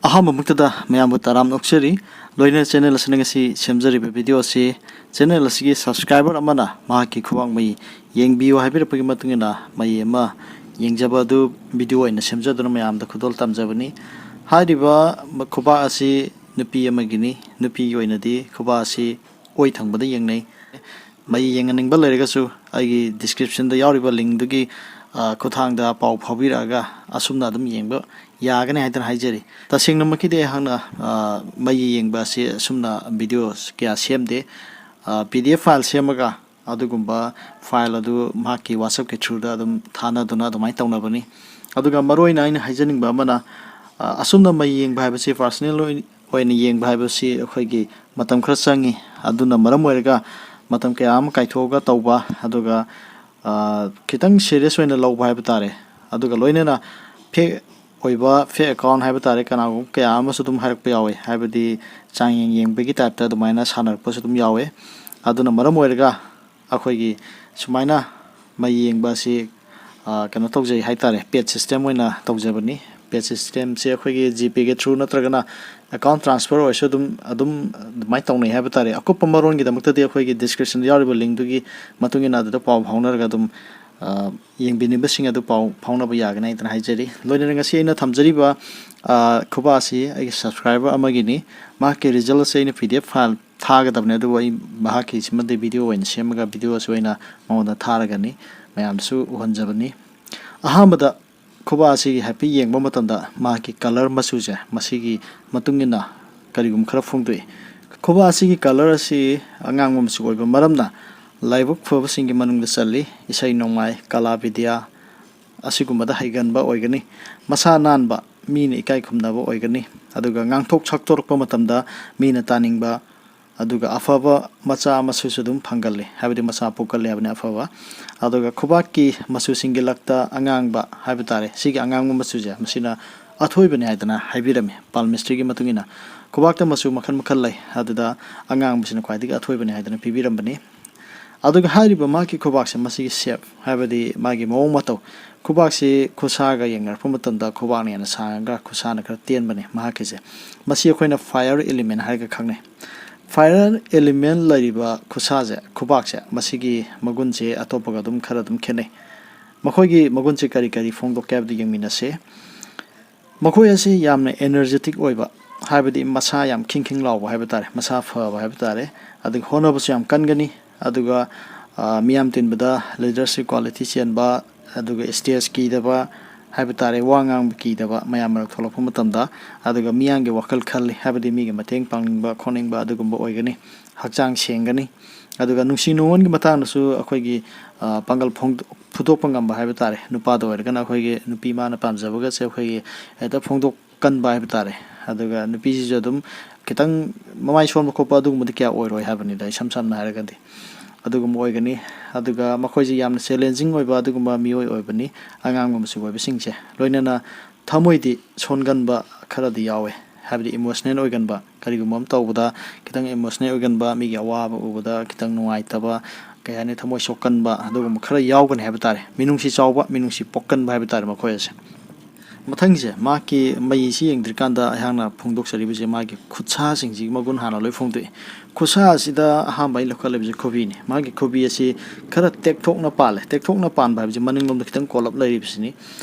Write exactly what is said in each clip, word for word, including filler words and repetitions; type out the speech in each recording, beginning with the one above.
ꯑꯍꯥꯟꯕꯃꯛꯇꯗ ꯃꯌꯥꯝꯕꯨ ꯇꯔꯥꯝꯅ ꯑꯣꯛꯆꯔꯤ꯫ ꯂꯣꯏꯅꯅ ꯆꯦꯅꯦꯜ ꯑꯁꯤꯅ ꯉꯁꯤ ꯁꯦꯝꯖꯔꯤꯕ ꯚꯤꯗꯤꯑꯣ ꯑꯁꯤ ꯆꯦꯅꯦꯜ ꯑꯁꯤꯒꯤ ꯁꯕꯁꯀ꯭ꯔꯥꯏꯕꯔ ꯑꯃꯅ ꯃꯍꯥꯛꯀꯤ ꯈꯨꯕꯥꯛ ꯃꯩ ꯌꯦꯡꯕꯤꯌꯨ ꯍꯥꯏꯕꯤꯔꯛꯄꯒꯤ ꯃꯇꯨꯡ ꯏꯟꯅ ꯃꯩ ꯑꯃ ꯌꯦꯡꯖꯕ ꯑꯗꯨ ꯚꯤꯗꯤꯑꯣ ꯑꯣꯏꯅ ꯁꯦꯝꯖꯗꯨꯅ ꯃꯌꯥꯝꯗ ꯈꯨꯗꯣꯜ ꯇꯝꯖꯕꯅꯤ꯫ ꯍꯥꯏꯔꯤꯕ ꯈꯨꯕꯥꯛ ꯑꯁꯤ ꯅꯨꯄꯤ ꯑꯃꯒꯤꯅꯤ꯫ ꯅꯨꯄꯤꯒꯤ ꯑꯣꯏꯅꯗꯤ ꯈꯨꯕꯥꯛ ꯑꯁꯤ ꯑꯣꯏ ꯊꯪꯕꯗ ꯌꯦꯡꯅꯩ꯫ ꯃꯩ ꯌꯦꯡꯍꯟꯅꯤꯡꯕ ꯂꯩꯔꯒꯁꯨ ꯑꯩꯒꯤ ꯗꯤꯁꯀ꯭ꯔꯤꯞꯁꯟꯗ ꯌꯥꯎꯔꯤꯕ ꯂꯤꯡꯗꯨꯒꯤ, ꯑ, ꯈꯨꯠꯊꯥꯡꯗ ꯄꯥꯎ ꯐꯥꯎꯕꯤꯔꯛꯑꯒ ꯑꯁꯨꯝꯅ ꯑꯗꯨꯝ ꯌꯦꯡꯕ ꯌꯥꯒꯅꯤ ꯍꯥꯏꯗꯅ ꯍꯥꯏꯖꯔꯤ꯫ ꯇꯁꯦꯡꯅꯃꯛꯀꯤꯗꯤ ꯑꯩꯍꯥꯛꯅ, ꯑ, ꯃꯩ ꯌꯦꯡꯕ ꯑꯁꯤ ꯑꯁꯨꯝꯅ ꯚꯤꯗꯤꯑꯣ ꯀꯌꯥ ꯁꯦꯝꯗꯦ꯫ ꯑ, PDF file ꯁꯦꯝꯃꯒ ꯑꯗꯨꯒꯨꯝꯕ file ꯑꯗꯨ ꯃꯍꯥꯛꯀꯤ WhatsAppꯀꯤ throughꯗ ꯑꯗꯨꯝ ꯊꯥꯅꯗꯨꯅ ꯑꯗꯨꯃꯥꯏꯅ ꯇꯧꯅꯕꯅꯤ꯫ ꯑꯗꯨꯒ ꯃꯔꯨꯑꯣꯏꯅ ꯑꯩꯅ ꯍꯥꯏꯖꯅꯤꯡꯕ ꯑꯃꯅ, ꯑ, ꯑꯁꯨꯝꯅ ꯃꯩ ꯌꯦꯡꯕ ꯍꯥꯏꯕꯁꯤ personal ꯑꯣꯏ-, ꯑꯣꯏꯅ ꯌꯦꯡꯕ ꯍꯥꯏꯕꯁꯤ ꯑꯩꯈꯣꯏꯒꯤ ꯃꯇꯝ ꯈꯔ ꯆꯪꯉꯤ꯫ ꯑꯗꯨꯅ ꯃꯔꯝ ꯑꯣꯏꯔꯒ ꯃꯇꯝ ꯀꯌꯥ ꯑꯃ ꯀꯥꯏꯊꯣꯛꯑꯒ ꯇꯧꯕ, ꯑꯗꯨꯒ, ꯑ, ꯈꯤꯇꯪ serious ꯑꯣꯏꯅ ꯂꯧꯕ ꯍꯥꯏꯕ ꯇꯥꯔꯦ꯫ ꯑꯗꯨꯒ ꯂꯣꯏꯅꯅ fake ꯑꯣꯏꯕ, fake account ꯍꯥꯏꯕ ꯇꯥꯔꯦ, ꯀꯅꯥꯒꯨꯝꯕ ꯀꯌꯥ ꯑꯃꯁꯨ ꯑꯗꯨꯝ ꯍꯥꯏꯔꯛꯄ ꯌꯥꯎꯋꯦ, ꯍꯥꯏꯕꯗꯤ ꯆꯥꯡꯌꯦꯡ ꯌꯦꯡꯕꯒꯤ typeꯇ ꯑꯗꯨꯃꯥꯏꯅ ꯁꯥꯟꯅꯔꯛꯄꯁꯨ ꯑꯗꯨꯝ ꯌꯥꯎꯋꯦ꯫ ꯑꯗꯨꯅ ꯃꯔꯝ ꯑꯣꯏꯔꯒ ꯑꯩꯈꯣꯏꯒꯤ ꯁꯨꯃꯥꯏꯅ ꯃꯩ ꯌꯦꯡꯕ ꯑꯁꯤ, ꯑ, ꯀꯩꯅꯣ ꯇꯧꯖꯩ ꯍꯥꯏ ꯇꯥꯔꯦ, paid system ꯑꯣꯏꯅ ꯇꯧꯖꯕꯅꯤ꯫ Paid systemꯁꯦ ꯑꯩꯈꯣꯏꯒꯤ GPayꯒꯤ through ꯅꯠꯇ꯭ꯔꯒꯅ account transfer ꯑꯣꯏꯔꯁꯨ ꯑꯗꯨꯝ, ꯑꯗꯨꯝ ꯑꯗꯨꯃꯥꯏꯅ ꯇꯧꯅꯩ ꯍꯥꯏꯕ ꯇꯥꯔꯦ꯫ ꯑꯀꯨꯞꯄ ꯃꯔꯣꯟꯒꯤꯗꯃꯛꯇꯗꯤ ꯑꯩꯈꯣꯏꯒꯤ descriptionꯗ ꯌꯥꯎꯔꯤꯕ linkꯗꯨꯒꯤ ꯃꯇꯨꯡ ꯏꯟꯅ ꯑꯗꯨꯗ ꯄꯥꯎ ꯐꯥꯎꯅꯔꯒ ꯑꯗꯨꯝ, ꯑ, ꯌꯦꯡꯕꯤꯅꯤꯡꯕꯁꯤꯡ ꯑꯗꯨ ꯄꯥꯎ ꯐꯥꯎꯅꯕ ꯌꯥꯒꯅꯤ ꯍꯥꯏꯗꯅ ꯍꯥꯏꯖꯔꯤ꯫ ꯂꯣꯏꯅꯅ ꯉꯁꯤ ꯑꯩꯅ ꯊꯝꯖꯔꯤꯕ, ꯑ, ꯈꯨꯕꯥꯛ ꯑꯁꯤ ꯑꯩꯒꯤ subscriber ꯑꯃꯒꯤꯅꯤ꯫ ꯃꯍꯥꯛꯀꯤ result ꯑꯁꯤ ꯑꯩꯅ PDF file ꯊꯥꯒꯗꯕꯅꯤ, ꯑꯗꯨꯕꯨ ꯑꯩ ꯃꯍꯥꯛꯀꯤꯁꯤꯃꯗꯤ ꯚꯤꯗꯤꯑꯣ ꯑꯣꯏꯅ ꯁꯦꯝꯃꯒ ꯚꯤꯗꯤꯑꯣꯁꯨ ꯑꯣꯏꯅ ꯃꯉꯣꯟꯗ ꯊꯥꯔꯒꯅꯤ, ꯃꯌꯥꯝꯗꯁꯨ ꯎꯍꯟꯖꯕꯅꯤ꯫ ꯑꯍꯥꯟꯕꯗ ꯈꯨꯕꯥꯛ ꯑꯁꯤꯒꯤ ꯍꯥꯏꯐꯦꯠ ꯌꯦꯡꯕ ꯃꯇꯝꯗ ꯃꯍꯥꯛꯀꯤ colour ꯃꯆꯨꯁꯦ ꯃꯁꯤꯒꯤ ꯃꯇꯨꯡ ꯏꯟꯅ ꯀꯔꯤꯒꯨꯝꯕ ꯈꯔ ꯐꯣꯡꯗꯣꯛꯏ꯫ ꯈꯨꯕꯥꯛ ꯑꯁꯤꯒꯤ colour ꯑꯁꯤ ꯑꯉꯥꯡꯕ ꯃꯆꯨ ꯑꯣꯏꯕ ꯃꯔꯝꯅ ꯂꯥꯏꯕꯛ ꯐꯕꯁꯤꯡꯒꯤ ꯃꯅꯨꯡꯗ ꯆꯜꯂꯤ꯫ ꯏꯁꯩ ꯅꯣꯡꯃꯥꯏ, ꯀꯂꯥ ꯕꯤꯗ꯭ꯌꯥ ꯑꯁꯤꯒꯨꯝꯕꯗ ꯍꯩꯒꯟꯕ ꯑꯣꯏꯒꯅꯤ꯫ ꯃꯁꯥ ꯅꯥꯟꯕ, ꯃꯤꯅ ꯏꯀꯥꯏ ꯈꯨꯝꯅꯕ ꯑꯣꯏꯒꯅꯤ꯫ ꯑꯗꯨꯒ ꯉꯥꯡꯊꯣꯛ ꯁꯛꯇꯣꯔꯛꯄ ꯃꯇꯝꯗ ꯃꯤꯅ ꯇꯥꯅꯤꯡꯕ, ꯑꯗꯨꯒ ꯑꯐꯕ ꯃꯆꯥ ꯃꯁꯨꯁꯨ ꯑꯗꯨꯝ ꯐꯪꯒꯜꯂꯤ, ꯍꯥꯏꯕꯗꯤ ꯃꯆꯥ ꯄꯣꯛꯀꯜꯂꯤ ꯍꯥꯏꯕꯅꯤ ꯑꯐꯕ꯫ ꯑꯗꯨꯒ ꯈꯨꯕꯥꯛꯀꯤ ꯃꯆꯨꯁꯤꯡꯒꯤ ꯂꯛꯇ ꯑꯉꯥꯡꯕ ꯍꯥꯏꯕ ꯇꯥꯔꯦ, ꯁꯤꯒꯤ ꯑꯉꯥꯡꯕ ꯃꯆꯨꯁꯦ ꯃꯁꯤꯅ ꯑꯊꯣꯏꯕꯅꯤ ꯍꯥꯏꯗꯅ ꯍꯥꯏꯕꯤꯔꯝꯃꯤ꯫ Palmistryꯒꯤ ꯃꯇꯨꯡ ꯏꯟꯅ ꯈꯨꯕꯥꯛꯇ ꯃꯆꯨ ꯃꯈꯜ ꯃꯈꯜ ꯂꯩ, ꯑꯗꯨꯗ ꯑꯉꯥꯡꯕꯁꯤꯅ ꯈ꯭ꯋꯥꯏꯗꯒꯤ ꯑꯊꯣꯏꯕꯅꯤ ꯍꯥꯏꯗꯅ ꯄꯤꯕꯤꯔꯝꯕꯅꯤ꯫ ꯑꯗꯨꯒ ꯍꯥꯏꯔꯤꯕ ꯃꯍꯥꯛꯀꯤ ꯈꯨꯕꯥꯛꯁꯦ, ꯃꯁꯤꯒꯤ ꯁꯦꯞ, ꯍꯥꯏꯕꯗꯤ ꯃꯥꯒꯤ ꯃꯑꯣꯡ ꯃꯇꯧ, ꯈꯨꯕꯥꯛꯁꯤ ꯈꯨꯁꯥꯒ ꯌꯦꯡꯅꯔꯛꯄ ꯃꯇꯝꯗ ꯈꯨꯕꯥꯛꯅ ꯍꯦꯟꯅ ꯁꯥꯡꯉꯒ ꯈꯨꯁꯥꯅ ꯈꯔ ꯇꯦꯟꯕꯅꯤ ꯃꯍꯥꯛꯀꯤꯁꯦ꯫ ꯃꯁꯤ ꯑꯩꯈꯣꯏꯅ ꯐꯥꯏꯌꯔ ꯏꯂꯤꯃꯦꯟ ꯍꯥꯏꯔꯒ ꯈꯪꯅꯩ꯫ ꯐꯥꯏꯌꯔ ꯏꯂꯤꯃꯦꯟ ꯂꯩꯔꯤꯕ ꯈꯨꯁꯥꯁꯦ, ꯈꯨꯕꯥꯛꯁꯦ, ꯃꯁꯤꯒꯤ ꯃꯒꯨꯟꯁꯦ ꯑꯇꯣꯞꯄꯒ ꯑꯗꯨꯝ ꯈꯔ ꯑꯗꯨꯝ ꯈꯦꯠꯅꯩ꯫ ꯃꯈꯣꯏꯒꯤ ꯃꯒꯨꯟꯁꯦ ꯀꯔꯤ ꯀꯔꯤ ꯐꯣꯡꯗꯣꯛꯀꯦ ꯍꯥꯏꯕꯗꯨ ꯌꯦꯡꯃꯤꯟꯅꯁꯦ꯫ ꯃꯈꯣꯏ ꯑꯁꯤ ꯌꯥꯝꯅ ꯑꯦꯅꯔꯖꯦꯇꯤꯛ ꯑꯣꯏꯕ, ꯍꯥꯏꯕꯗꯤ ꯃꯁꯥ ꯌꯥꯝ ꯈꯤꯡ ꯈꯤꯡ ꯂꯥꯎꯕ ꯍꯥꯏꯕ ꯇꯥꯔꯦ, ꯃꯁꯥ ꯐꯕ ꯍꯥꯏꯕ ꯇꯥꯔꯦ꯫ ꯑꯗꯨꯒ ꯍꯣꯠꯅꯕꯁꯨ ꯌꯥꯝ ꯀꯟꯒꯅꯤ꯫ ꯑꯗꯨꯒ, ꯑ, ꯃꯤꯌꯥꯝ ꯇꯤꯟꯕꯗ ꯂꯤꯗꯔꯁꯤꯞ ꯀ꯭ꯋꯥꯂꯤꯇꯤ ꯆꯦꯟꯕ, ꯑꯗꯨꯒ ꯁ꯭ꯇꯦꯖ ꯀꯤꯗꯕ ꯍꯥꯏꯕ ꯇꯥꯔꯦ, ꯋꯥ ꯉꯥꯡꯕ ꯀꯤꯗꯕ, ꯃꯌꯥꯝ ꯃꯔꯛ ꯊꯣꯛꯂꯛꯄ ꯃꯇꯝꯗ꯫ ꯑꯗꯨꯒ ꯃꯤꯌꯥꯝꯒꯤ ꯋꯥꯈꯜ ꯈꯜꯂꯤ, ꯍꯥꯏꯕꯗꯤ ꯃꯤꯒꯤ ꯃꯇꯦꯡ ꯄꯥꯡꯅꯤꯡꯕ ꯈꯣꯠꯅꯤꯡꯕ ꯑꯗꯨꯒꯨꯝꯕ ꯑꯣꯏꯒꯅꯤ꯫ ꯍꯛꯆꯥꯡ ꯁꯦꯡꯒꯅꯤ꯫ ꯑꯗꯨꯒ ꯅꯨꯡꯁꯤ ꯅꯨꯡꯉꯣꯟꯒꯤ ꯃꯇꯥꯡꯗꯁꯨ ꯑꯩꯈꯣꯏꯒꯤ, ꯑ, ꯄꯥꯡꯒꯜ ꯐꯣꯡ-, ꯐꯨꯗꯣꯛꯄ ꯉꯝꯕ ꯍꯥꯏꯕ ꯇꯥꯔꯦ꯫ ꯅꯨꯄꯥꯗ ꯑꯣꯏꯔꯒꯅ ꯑꯩꯈꯣꯏꯒꯤ ꯅꯨꯄꯤ ꯃꯥꯅ ꯄꯥꯝꯖꯕꯒꯁꯦ ꯑꯩꯈꯣꯏꯒꯤ ꯍꯦꯛꯇ ꯐꯣꯡꯗꯣꯛꯀꯟꯕ ꯍꯥꯏꯕ ꯇꯥꯔꯦ꯫ ꯑꯗꯨꯒ ꯅꯨꯄꯤꯁꯤꯁꯨ ꯑꯗꯨꯝ ꯈꯤꯇꯪ ꯃꯃꯥꯏ ꯁꯣꯟꯕ ꯈꯣꯠꯄ ꯑꯗꯨꯒꯨꯝꯕꯗꯤ ꯀꯌꯥ ꯑꯣꯏꯔꯣꯏ ꯍꯥꯏꯕꯅꯤꯗ, ꯏꯁꯝ ꯁꯝꯅ ꯍꯥꯏꯔꯒꯗꯤ꯫ ꯑꯗꯨꯒꯨꯝꯕ ꯑꯣꯏꯒꯅꯤ꯫ ꯑꯗꯨꯒ ꯃꯈꯣꯏꯁꯤ ꯌꯥꯝꯅ ꯆꯦꯂꯦꯟꯖꯤꯡ ꯑꯣꯏꯕ ꯑꯗꯨꯒꯨꯝꯕ ꯃꯤꯑꯣꯏ ꯑꯣꯏꯕꯅꯤ, ꯑꯉꯥꯡꯒꯨꯝꯕꯁꯨ ꯑꯣꯏꯕꯁꯤꯡꯁꯦ꯫ ꯂꯣꯏꯅꯅ ꯊꯃꯣꯏꯗꯤ ꯁꯣꯟꯒꯟꯕ ꯈꯔꯗꯤ ꯌꯥꯎꯋꯦ, ꯍꯥꯏꯕꯗꯤ ꯏꯃꯣꯁꯅꯦꯜ ꯑꯣꯏꯒꯟꯕ, ꯀꯔꯤꯒꯨꯝꯕ ꯑꯃ ꯇꯧꯕꯗ ꯈꯤꯇꯪ ꯏꯃꯣꯁꯅꯦꯜ ꯑꯣꯏꯒꯟꯕ, ꯃꯤꯒꯤ ꯑꯋꯥꯕ ꯎꯕꯗ ꯈꯤꯇꯪ ꯅꯨꯡꯉꯥꯏꯇꯕ, ꯀꯩ ꯍꯥꯏꯅꯤ, ꯊꯃꯣꯏ ꯁꯣꯛꯀꯟꯕ ꯑꯗꯨꯒꯨꯝꯕ ꯈꯔ ꯌꯥꯎꯒꯅꯤ ꯍꯥꯏꯕ ꯇꯥꯔꯦ꯫ ꯃꯤꯅꯨꯡꯁꯤ ꯆꯥꯎꯕ, ꯃꯤꯅꯨꯡꯁꯤ ꯄꯣꯛꯀꯟꯕ ꯍꯥꯏꯕ ꯇꯥꯔꯦ ꯃꯈꯣꯏ ꯑꯁꯦ꯫ ꯃꯊꯪꯒꯤꯁꯦ, ꯃꯍꯥꯛꯀꯤ ꯃꯩꯁꯤ ꯌꯦꯡꯗ꯭ꯔꯤꯀꯥꯟꯗ ꯑꯩꯍꯥꯛꯅ ꯐꯣꯡꯗꯣꯛꯆꯔꯤꯕꯁꯦ ꯃꯥꯒꯤ ꯈꯨꯠꯁꯥꯁꯤꯡꯁꯤꯒꯤ ꯃꯒꯨꯟ ꯍꯥꯟꯅ ꯂꯣꯏ ꯐꯣꯡꯗꯣꯛꯏ꯫ ꯈꯨꯠꯁꯥ ꯑꯁꯤꯗ ꯑꯍꯥꯟꯕ ꯑꯩꯅ ꯂꯧꯈꯠꯂꯤꯕꯁꯦ ꯈꯨꯕꯤꯅꯤ꯫ ꯃꯥꯒꯤ ꯈꯨꯕꯤ ꯑꯁꯤ ꯈꯔ ꯇꯦꯛꯊꯣꯛꯅ ꯄꯥꯜꯂꯦ꯫ ꯇꯦꯛꯊꯣꯛꯅ ꯄꯥꯟꯕ ꯍꯥꯏꯕꯁꯤ ꯃꯅꯤꯡꯂꯣꯝꯗ ꯈꯤꯇꯪ ꯀꯣꯜꯂꯞ ꯂꯩꯔꯤꯕꯁꯤꯅꯤ꯫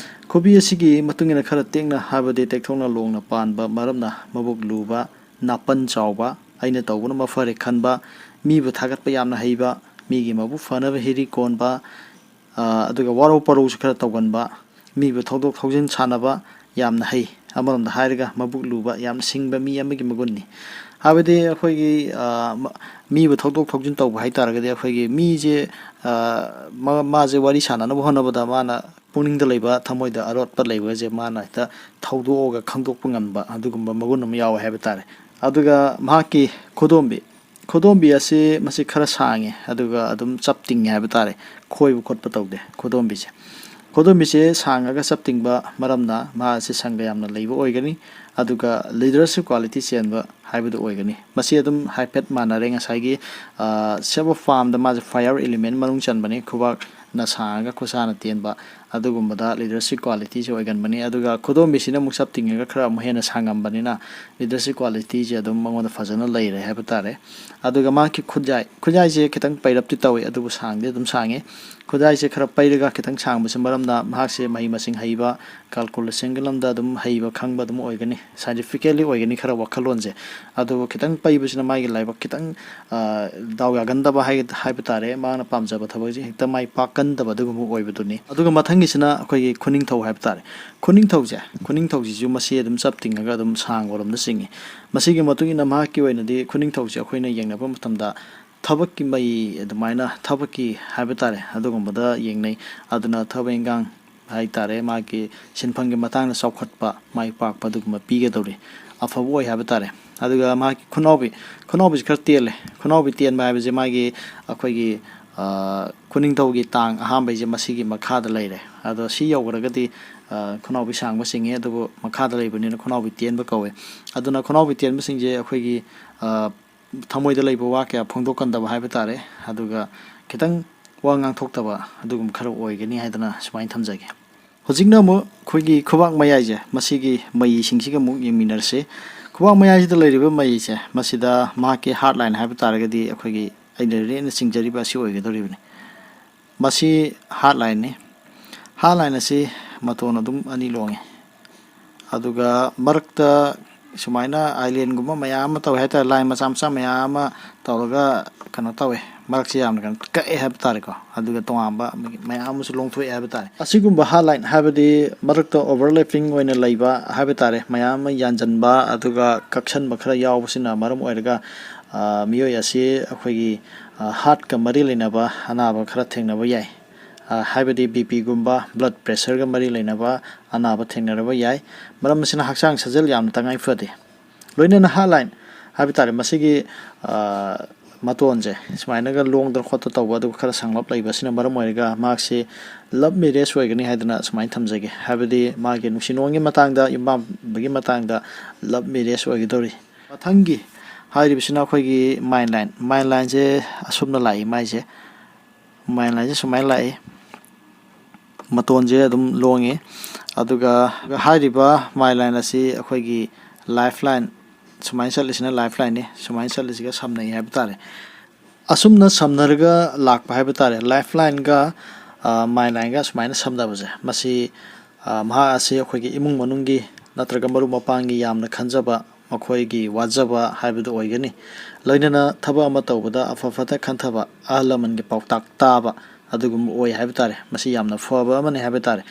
ꯈꯨꯕꯤ ꯑꯁꯤꯒꯤ ꯃꯇꯨꯡ ꯏꯟꯅ ꯈꯔ ꯇꯦꯛꯅ, ꯍꯥꯏꯕꯗꯤ ꯇꯦꯛꯊꯣꯛꯅ ꯂꯣꯡꯅ ꯄꯥꯟꯕ ꯃꯔꯝꯅ ꯃꯕꯨꯛ ꯂꯨꯕ, ꯅꯥꯄꯟ ꯆꯥꯎꯕ, ꯑꯩꯅ ꯇꯧꯕꯅ ꯃꯐꯔꯦ ꯈꯟꯕ, ꯃꯤꯕꯨ ꯊꯥꯒꯠꯄ ꯌꯥꯝꯅ ꯍꯩꯕ, ꯃꯤꯒꯤ ꯃꯕꯨꯛ ꯐꯅꯕ ꯍꯤꯔꯤ ꯀꯣꯟꯕ, ꯑ, ꯑꯗꯨꯒ ꯋꯥꯔꯧ ꯄꯔꯧꯁꯨ ꯈꯔ ꯇꯧꯒꯟꯕ, ꯃꯤꯕꯨ ꯊꯧꯗꯣꯛ ꯊꯧꯖꯤꯟ ꯁꯥꯟꯅꯕ ꯌꯥꯝꯅ ꯍꯩ꯫ ꯑꯃꯔꯣꯝꯗ ꯍꯥꯏꯔꯒ ꯃꯕꯨꯛ ꯂꯨꯕ, ꯌꯥꯝꯅ ꯁꯤꯡꯕ ꯃꯤ ꯑꯃꯒꯤ ꯃꯒꯨꯟꯅꯤ꯫ ꯍꯥꯏꯕꯗꯤ ꯑꯩꯈꯣꯏꯒꯤ, ꯑ, ꯃ-, ꯃꯤꯕꯨ ꯊꯧꯗꯣꯛ ꯊꯧꯖꯤꯟ ꯇꯧꯕ ꯍꯥꯏ ꯇꯥꯔꯒꯗꯤ ꯑꯩꯈꯣꯏꯒꯤ ꯃꯤꯁꯦ, ꯑ, ꯃꯥ-, ꯃꯥꯁꯦ ꯋꯥꯔꯤ ꯁꯥꯟꯅꯅꯕ ꯍꯣꯠꯅꯕꯗ ꯃꯥꯅ ꯄꯨꯛꯅꯤꯡꯗ ꯂꯩꯕ, ꯊꯃꯣꯏꯗ ꯑꯔꯣꯠꯄ ꯂꯩꯕꯁꯦ ꯃꯥꯅ ꯍꯦꯛꯇ ꯊꯧꯗꯣꯛꯑꯒ ꯈꯪꯗꯣꯛꯄ ꯉꯝꯕ ꯑꯗꯨꯒꯨꯝꯕ ꯃꯒꯨꯟ ꯑꯃ ꯌꯥꯎꯋꯦ ꯍꯥꯏꯕ ꯇꯥꯔꯦ꯫ ꯑꯗꯨꯒ ꯃꯍꯥꯛꯀꯤ ꯈꯨꯗꯣꯝꯕꯤ, ꯈꯨꯗꯣꯝꯕꯤ ꯑꯁꯤ ꯃꯁꯤ ꯈꯔ ꯁꯥꯡꯉꯦ, ꯑꯗꯨꯒ ꯑꯗꯨꯝ ꯆꯞ ꯇꯤꯡꯉꯦ ꯍꯥꯏꯕ ꯇꯥꯔꯦ, ꯈꯣꯏꯕ ꯈꯣꯠꯄ ꯇꯧꯗꯦ ꯈꯨꯗꯣꯝꯕꯤꯁꯦ꯫ ꯈꯨꯗꯣꯝꯕꯤꯁꯦ ꯁꯥꯡꯉꯒ ꯆꯞ ꯇꯤꯡꯕ ꯃꯔꯝꯅ ꯃꯍꯥꯛ ꯑꯁꯤ ꯁꯪꯒ ꯌꯥꯝꯅ ꯂꯩꯕ ꯑꯣꯏꯒꯅꯤ, ꯑꯗꯨꯒ leadership quality ꯆꯦꯟꯕ ꯍꯥꯏꯕꯗꯨ ꯑꯣꯏꯒꯅꯤ꯫ ꯃꯁꯤ ꯑꯗꯨꯝ ꯍꯥꯏꯐꯦꯠ ꯃꯥꯟꯅꯔꯦ ꯉꯁꯥꯏꯒꯤ shape of palmꯗ ꯃꯥꯁꯦ fire element ꯃꯅꯨꯡ ꯆꯟꯕꯅꯤ, ꯈꯨꯕꯥꯛꯅ ꯁꯥꯡꯉꯒ ꯈꯨꯠꯁꯥꯅ ꯇꯦꯟꯕ ꯑꯗꯨꯒꯨꯝꯕꯗ leadership qualityꯁꯦ ꯑꯣꯏꯒꯟꯕꯅꯤ꯫ ꯑꯗꯨꯒ ꯈꯨꯗꯣꯝꯕꯤꯁꯤꯅ ꯑꯃꯨꯛ ꯆꯞ ꯇꯤꯡꯉꯒ ꯈꯔ ꯑꯃꯨꯛ ꯍꯦꯟꯅ ꯁꯥꯡꯉꯝꯕꯅꯤꯅ leadership qualityꯁꯦ ꯑꯗꯨꯝ ꯃꯉꯣꯟꯗ ꯐꯖꯅ ꯂꯩꯔꯦ ꯍꯥꯏꯕ ꯇꯥꯔꯦ꯫ ꯑꯗꯨꯒ ꯃꯍꯥꯛꯀꯤ ꯈꯨꯠꯌꯥꯏ, ꯈꯨꯠꯌꯥꯏꯁꯦ ꯈꯤꯇꯪ ꯄꯩꯔꯞꯇꯤ ꯇꯧꯏ, ꯑꯗꯨꯕꯨ ꯁꯥꯡꯗꯤ ꯑꯗꯨꯝ ꯁꯥꯡꯉꯤ꯫ ꯈꯨꯠꯌꯥꯏꯁꯦ ꯈꯔ ꯄꯩꯔꯒ ꯈꯤꯇꯪ ꯁꯥꯡꯕꯁꯤ ꯃꯔꯝꯅ ꯃꯍꯥꯛꯁꯦ ꯃꯍꯩ ꯃꯁꯤꯡ ꯍꯩꯕ, calculationꯒꯤ ꯂꯝꯗ ꯑꯗꯨꯝ ꯍꯩꯕ ꯈꯪꯕ ꯑꯗꯨꯝ ꯑꯣꯏꯒꯅꯤ, scientifically ꯑꯣꯏꯒꯅꯤ ꯈꯔ ꯋꯥꯈꯜꯂꯣꯟꯁꯦ꯫ ꯑꯗꯨꯕꯨ ꯈꯤꯇꯪ ꯄꯩꯕꯁꯤꯅ ꯃꯥꯒꯤ ꯂꯥꯏꯕꯛ ꯈꯤꯇꯪ ꯗꯥꯎ ꯌꯥꯒꯟꯗꯕ ꯍꯥꯏꯕ ꯇꯥꯔꯦ꯫ ꯃꯥꯅ ꯄꯥꯝꯖꯕ ꯊꯕꯛꯁꯦ ꯍꯦꯛꯇ ꯃꯥꯏ ꯄꯥꯛꯀꯟꯗꯕ ꯑꯗꯨꯒꯨꯝꯕ ꯑꯣꯏꯕꯗꯨꯅꯤ꯫ ꯑꯗꯨꯒ ꯃꯊꯪꯒꯤꯁꯤꯅ ꯑꯩꯈꯣꯏꯒꯤ ꯈꯨꯅꯤꯡꯊꯧ ꯍꯥꯏꯕ ꯇꯥꯔꯦ꯫ ꯈꯨꯅꯤꯡꯊꯧꯁꯦ, ꯈꯨꯅꯤꯡꯊꯧꯁꯤꯁꯨ ꯃꯁꯤ ꯑꯗꯨꯝ ꯆꯞ ꯇꯤꯡꯉꯒ ꯑꯗꯨꯝ ꯁꯥꯡꯕꯔꯣꯝꯗ ꯆꯤꯡꯉꯤ꯫ ꯃꯁꯤꯒꯤ ꯃꯇꯨꯡ ꯏꯟꯅ ꯃꯍꯥꯛꯀꯤ ꯑꯣꯏꯅꯗꯤ ꯈꯨꯅꯤꯡꯊꯧꯁꯦ ꯑꯩꯈꯣꯏꯅ ꯌꯦꯡꯅꯕ ꯃꯇꯝꯗ ꯊꯕꯛꯀꯤ ꯃꯩ ꯑꯗꯨꯃꯥꯏꯅ, ꯊꯕꯛꯀꯤ ꯍꯥꯏꯕ ꯇꯥꯔꯦ, ꯑꯗꯨꯒꯨꯝꯕꯗ ꯌꯦꯡꯅꯩ꯫ ꯑꯗꯨꯅ ꯊꯕꯛ ꯏꯟꯈꯥꯡ ꯍꯥꯏ ꯇꯥꯔꯦ, ꯃꯥꯒꯤ ꯁꯤꯟꯐꯝꯒꯤ ꯃꯇꯥꯡꯗ ꯆꯥꯎꯈꯠꯄ, ꯃꯥꯏ ꯄꯥꯛꯄ ꯑꯗꯨꯒꯨꯝꯕ ꯄꯤꯒꯗꯧꯔꯤ, ꯑꯐꯕ ꯑꯣꯏ ꯍꯥꯏꯕ ꯇꯥꯔꯦ꯫ ꯑꯗꯨꯒ ꯃꯍꯥꯛꯀꯤ ꯈꯨꯅꯥꯎꯕꯤ, ꯈꯨꯅꯥꯎꯕꯤꯁꯤ ꯈꯔ ꯇꯦꯜꯂꯦ꯫ ꯈꯨꯅꯥꯎꯕꯤ ꯇꯦꯟꯕ ꯍꯥꯏꯕꯁꯦ ꯃꯥꯒꯤ ꯑꯩꯈꯣꯏꯒꯤ ꯈꯨꯅꯤꯡꯊꯧꯒꯤ ꯇꯥꯡ ꯑꯍꯥꯟꯕꯩꯁꯦ ꯃꯁꯤꯒꯤ ꯃꯈꯥꯗ ꯂꯩꯔꯦ꯫ ꯑꯗꯣ ꯁꯤ ꯌꯧꯈ꯭ꯔꯒꯗꯤ ꯈꯨꯅꯥꯎꯕꯤ ꯁꯥꯡꯕ ꯆꯤꯡꯉꯦ, ꯑꯗꯨꯕꯨ ꯃꯈꯥꯗ ꯂꯩꯕꯅꯤꯅ ꯈꯨꯅꯥꯎꯕꯤ ꯇꯦꯟꯕ ꯀꯧꯋꯦ꯫ ꯑꯗꯨꯅ ꯈꯨꯅꯥꯎꯕꯤ ꯇꯦꯟꯕꯁꯤꯡꯁꯦ ꯑꯩꯈꯣꯏꯒꯤ ꯊꯃꯣꯏꯗ ꯂꯩꯕ ꯋꯥ ꯀꯌꯥ ꯐꯣꯡꯗꯣꯛꯀꯟꯗꯕ ꯍꯥꯏꯕ ꯇꯥꯔꯦ꯫ ꯑꯗꯨꯒ ꯈꯤꯇꯪ ꯋꯥ ꯉꯥꯡꯊꯣꯛꯇꯕ ꯑꯗꯨꯒꯨꯝꯕ ꯈꯔ ꯑꯣꯏꯒꯅꯤ ꯍꯥꯏꯗꯅ ꯁꯨꯃꯥꯏꯅ ꯊꯝꯖꯒꯦ꯫ ꯍꯧꯖꯤꯛꯅ ꯑꯃꯨꯛ ꯑꯩꯈꯣꯏꯒꯤ ꯈꯨꯕꯥꯛ ꯃꯌꯥꯏꯁꯦ, ꯃꯁꯤꯒꯤ ꯃꯌꯤꯁꯤꯡꯁꯤꯒ ꯑꯃꯨꯛ ꯌꯦꯡꯃꯤꯟꯅꯔꯁꯤ꯫ ꯈꯨꯕꯥꯛ ꯃꯌꯥꯏꯁꯤꯗ ꯂꯩꯔꯤꯕ ꯃꯌꯤꯁꯦ, ꯃꯁꯤꯗ ꯃꯍꯥꯛꯀꯤ heart line ꯍꯥꯏꯕ ꯇꯥꯔꯒꯗꯤ ꯑꯩꯈꯣꯏꯒꯤ ꯑꯩꯅ ꯂꯦꯟꯅ ꯆꯤꯡꯖꯔꯤꯕ ꯑꯁꯤ ꯑꯣꯏꯒꯗꯧꯔꯤꯕꯅꯤ꯫ ꯃꯁꯤ heart lineꯅꯤ꯫ Heart line ꯑꯁꯤ ꯃꯇꯣꯟ ꯑꯗꯨꯝ ꯑꯅꯤ ꯂꯣꯡꯉꯤ꯫ ꯑꯗꯨꯒ ꯃꯔꯛꯇ ꯁꯨꯃꯥꯏꯅ islandꯒꯨꯝꯕ ꯃꯌꯥꯝ ꯑꯃ ꯇꯧꯋꯦ ꯍꯥꯏꯇꯥꯔꯦ, line ꯃꯆꯥ ꯃꯆꯥ ꯃꯌꯥꯝ ꯑꯃ ꯇꯧꯔꯒ ꯀꯩꯅꯣ ꯇꯧꯋꯦ, ꯃꯔꯛꯁꯦ ꯌꯥꯝꯅ ꯀꯩꯅꯣ ꯀꯛꯑꯦ ꯍꯥꯏꯕ ꯇꯥꯔꯦꯀꯣ꯫ ꯑꯗꯨꯒ ꯇꯣꯉꯥꯟꯕ ꯃꯌꯥꯝ ꯑꯃꯁꯨ ꯂꯣꯡꯊꯣꯛꯑꯦ ꯍꯥꯏꯕ ꯇꯥꯔꯦ꯫ ꯑꯁꯤꯒꯨꯝꯕ heart line ꯍꯥꯏꯕꯗꯤ ꯃꯔꯛꯇ overlapping ꯑꯣꯏꯅ ꯂꯩꯕ ꯍꯥꯏꯕ ꯇꯥꯔꯦ, ꯃꯌꯥꯝ ꯑꯃ ꯌꯥꯟꯁꯤꯟꯕ ꯑꯗꯨꯒ ꯀꯛꯁꯟꯕ ꯈꯔ ꯌꯥꯎꯕꯁꯤꯅ ꯃꯔꯝ ꯑꯣꯏꯔꯒ ꯃꯤꯑꯣꯏ ꯑꯁꯤ ꯑꯩꯈꯣꯏꯒꯤ heartꯀ ꯃꯔꯤ ꯂꯩꯅꯕ ꯑꯅꯥꯕ ꯈꯔ ꯊꯦꯡꯅꯕ ꯌꯥꯏ꯫ ꯍꯥꯏꯕꯗꯤ BPꯒꯨꯝꯕ blood pressureꯒ ꯃꯔꯤ ꯂꯩꯅꯕ ꯑꯅꯥꯕ ꯊꯦꯡꯅꯔꯕ ꯌꯥꯏ꯫ ꯃꯔꯝ ꯑꯁꯤꯅ ꯍꯛꯆꯥꯡ ꯁꯥꯖꯦꯜ ꯌꯥꯝꯅ ꯇꯉꯥꯏ ꯐꯗꯦ꯫ ꯂꯣꯏꯅꯅ heart line ꯍꯥꯏꯕ ꯇꯥꯔꯦ, ꯃꯁꯤꯒꯤ ꯃꯇꯣꯟꯁꯦ ꯁꯨꯃꯥꯏꯅꯒ ꯂꯣꯡꯗꯅ ꯈꯣꯠꯇ ꯇꯧꯕ, ꯑꯗꯨꯒ ꯈꯔ ꯁꯪꯂꯞ ꯂꯩꯕ ꯑꯁꯤꯅ ꯃꯔꯝ ꯑꯣꯏꯔꯒ ꯃꯍꯥꯛꯁꯤ love marriage ꯑꯣꯏꯒꯅꯤ ꯍꯥꯏꯗꯅ ꯁꯨꯃꯥꯏꯅ ꯊꯝꯖꯒꯦ꯫ ꯍꯥꯏꯕꯗꯤ ꯃꯥꯒꯤ ꯅꯨꯡꯁꯤ ꯅꯨꯡꯉꯣꯟꯒꯤ ꯃꯇꯥꯡꯗ, ꯌꯨꯝ ꯄꯥꯟꯕꯒꯤ ꯃꯇꯥꯡꯗ love marriage ꯑꯣꯏꯒꯗꯧꯔꯤ꯫ ꯃꯊꯪꯒꯤ ꯍꯥꯏꯔꯤꯕꯁꯤꯅ ꯑꯩꯈꯣꯏꯒꯤ ꯃꯥꯏꯟ ꯂꯥꯏꯟ꯫ ꯃꯥꯏꯟ ꯂꯥꯏꯟꯁꯦ ꯑꯁꯨꯝꯅ ꯂꯥꯛꯏ꯫ ꯃꯥꯏꯁꯦ, ꯃꯥꯏꯟ ꯂꯥꯏꯟꯁꯦ ꯁꯨꯃꯥꯏꯅ ꯂꯥꯛꯏ꯫ ꯃꯇꯣꯟꯁꯦ ꯑꯗꯨꯝ ꯂꯣꯡꯉꯤ꯫ ꯑꯗꯨꯒ ꯍꯥꯏꯔꯤꯕ ꯃꯥꯏꯟ ꯂꯥꯏꯟ ꯑꯁꯤ ꯑꯩꯈꯣꯏꯒꯤ ꯂꯥꯏꯐ ꯂꯥꯏꯟ, ꯁꯨꯃꯥꯏꯅ ꯆꯠꯂꯤꯁꯤꯅ ꯂꯥꯏꯐ ꯂꯥꯏꯟꯅꯤ, ꯁꯨꯃꯥꯏꯅ ꯆꯠꯂꯤꯁꯤꯒ ꯁꯝꯅꯩ ꯍꯥꯏꯕ ꯇꯥꯔꯦ꯫ ꯑꯁꯨꯝꯅ ꯁꯝꯅꯔꯒ ꯂꯥꯛꯄ ꯍꯥꯏꯕ ꯇꯥꯔꯦ꯫ ꯂꯥꯏꯐ ꯂꯥꯏꯟꯒ, ꯑ, ꯃꯥꯏꯟ ꯂꯥꯏꯟꯒ ꯁꯨꯃꯥꯏꯅ ꯁꯝꯅꯕꯁꯦ, ꯃꯁꯤ, ꯑ, ꯃꯍꯥꯛ ꯑꯁꯤ ꯑꯩꯈꯣꯏꯒꯤ ꯏꯃꯨꯡ ꯃꯅꯨꯡꯒꯤ ꯅꯠꯇ꯭ꯔꯒ ꯃꯔꯨꯞ ꯃꯄꯥꯡꯒꯤ ꯌꯥꯝꯅ ꯈꯟꯖꯕ, ꯃꯈꯣꯏꯒꯤ ꯋꯥꯖꯕ ꯍꯥꯏꯕꯗꯨ ꯑꯣꯏꯒꯅꯤ꯫ ꯂꯣꯏꯅꯅ ꯊꯕꯛ ꯑꯃ ꯇꯧꯕꯗ ꯑꯐ ꯐꯠꯇ ꯈꯟꯊꯕ, ꯑꯍꯜ ꯂꯃꯟꯒꯤ ꯄꯥꯎꯇꯥꯛ ꯇꯥꯕ, ꯑꯗꯨꯒꯨꯝꯕ ꯑꯣꯏ ꯍꯥꯏꯕ ꯇꯥꯔꯦ꯫ ꯃꯁꯤ ꯌꯥꯝꯅ ꯐꯕ ꯑꯃꯅꯤ ꯍꯥꯏꯕ ꯇꯥꯔꯦ꯫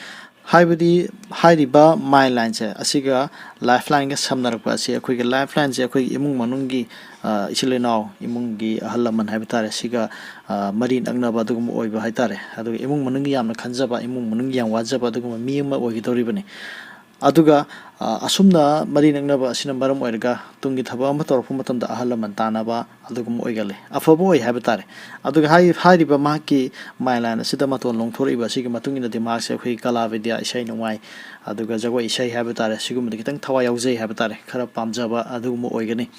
ꯍꯥꯏꯕꯗꯤ ꯍꯥꯏꯔꯤꯕ ꯃꯥꯏꯟ ꯂꯥꯏꯟꯁꯦ ꯑꯁꯤꯒ ꯂꯥꯏꯐ ꯂꯥꯏꯟꯒ ꯁꯝꯅꯔꯛꯄ ꯑꯁꯤ, ꯑꯩꯈꯣꯏꯒꯤ ꯂꯥꯏꯐ ꯂꯥꯏꯟꯁꯦ ꯑꯩꯈꯣꯏꯒꯤ ꯏꯃꯨꯡ ꯃꯅꯨꯡꯒꯤ, ꯑ, ꯏꯆꯤꯜ ꯏꯅꯥꯎ, ꯏꯃꯨꯡꯒꯤ ꯑꯍꯜ ꯂꯃꯟ ꯍꯥꯏꯕ ꯇꯥꯔꯦ, ꯁꯤꯒ, ꯑ, ꯃꯔꯤ ꯅꯛꯅꯕ ꯑꯗꯨꯒꯨꯝꯕ ꯑꯣꯏꯕ ꯍꯥꯏ ꯇꯥꯔꯦ꯫ ꯑꯗꯨꯒ ꯏꯃꯨꯡ ꯃꯅꯨꯡꯒꯤ ꯌꯥꯝꯅ ꯈꯟꯖꯕ, ꯏꯃꯨꯡ ꯃꯅꯨꯡꯒꯤ ꯌꯥꯝ ꯋꯥꯖꯕ ꯑꯗꯨꯒꯨꯝꯕ ꯃꯤ ꯑꯃ ꯑꯣꯏꯒꯗꯧꯔꯤꯕꯅꯤ꯫ ꯑꯗꯨꯒ, ꯑ, ꯑꯁꯨꯝꯅ ꯃꯔꯤ ꯅꯛꯅꯕ ꯑꯁꯤꯅ ꯃꯔꯝ ꯑꯣꯏꯔꯒ ꯇꯨꯡꯒꯤ ꯊꯕꯛ ꯑꯃ ꯇꯧꯔꯛꯄ ꯃꯇꯝꯗ ꯑꯍꯜ ꯂꯃꯟ ꯇꯥꯟꯅꯕ ꯑꯗꯨꯒꯨꯝꯕ ꯑꯣꯏꯒꯜꯂꯤ꯫ ꯑꯐꯕ ꯑꯣꯏ ꯍꯥꯏꯕ ꯇꯥꯔꯦ꯫ ꯑꯗꯨꯒ ꯍꯥꯏ-, ꯍꯥꯏꯔꯤꯕ ꯃꯍꯥꯛꯀꯤ ꯃꯥꯏꯟ ꯂꯥꯏꯟ ꯑꯁꯤꯗ ꯃꯇꯣꯟ ꯂꯣꯡꯊꯣꯔꯛꯏꯕ ꯑꯁꯤꯒꯤ ꯃꯇꯨꯡ ꯏꯟꯅꯗꯤ ꯃꯍꯥꯛꯁꯦ ꯑꯩꯈꯣꯏꯒꯤ ꯀꯂꯥ ꯕꯤꯗ꯭ꯌꯥ, ꯏꯁꯩ ꯅꯣꯡꯃꯥꯏ, ꯑꯗꯨꯒ ꯖꯒꯣꯏ ꯏꯁꯩ ꯍꯥꯏꯕ ꯇꯥꯔꯦ, ꯁꯤꯒꯨꯝꯕꯗ ꯈꯤꯇꯪ ꯊꯋꯥꯏ ꯌꯥꯎꯖꯩ ꯍꯥꯏꯕ ꯇꯥꯔꯦ, ꯈꯔ ꯄꯥꯝꯖꯕ ꯑꯗꯨꯒꯨꯝꯕ ꯑꯣꯏꯒꯅꯤ꯫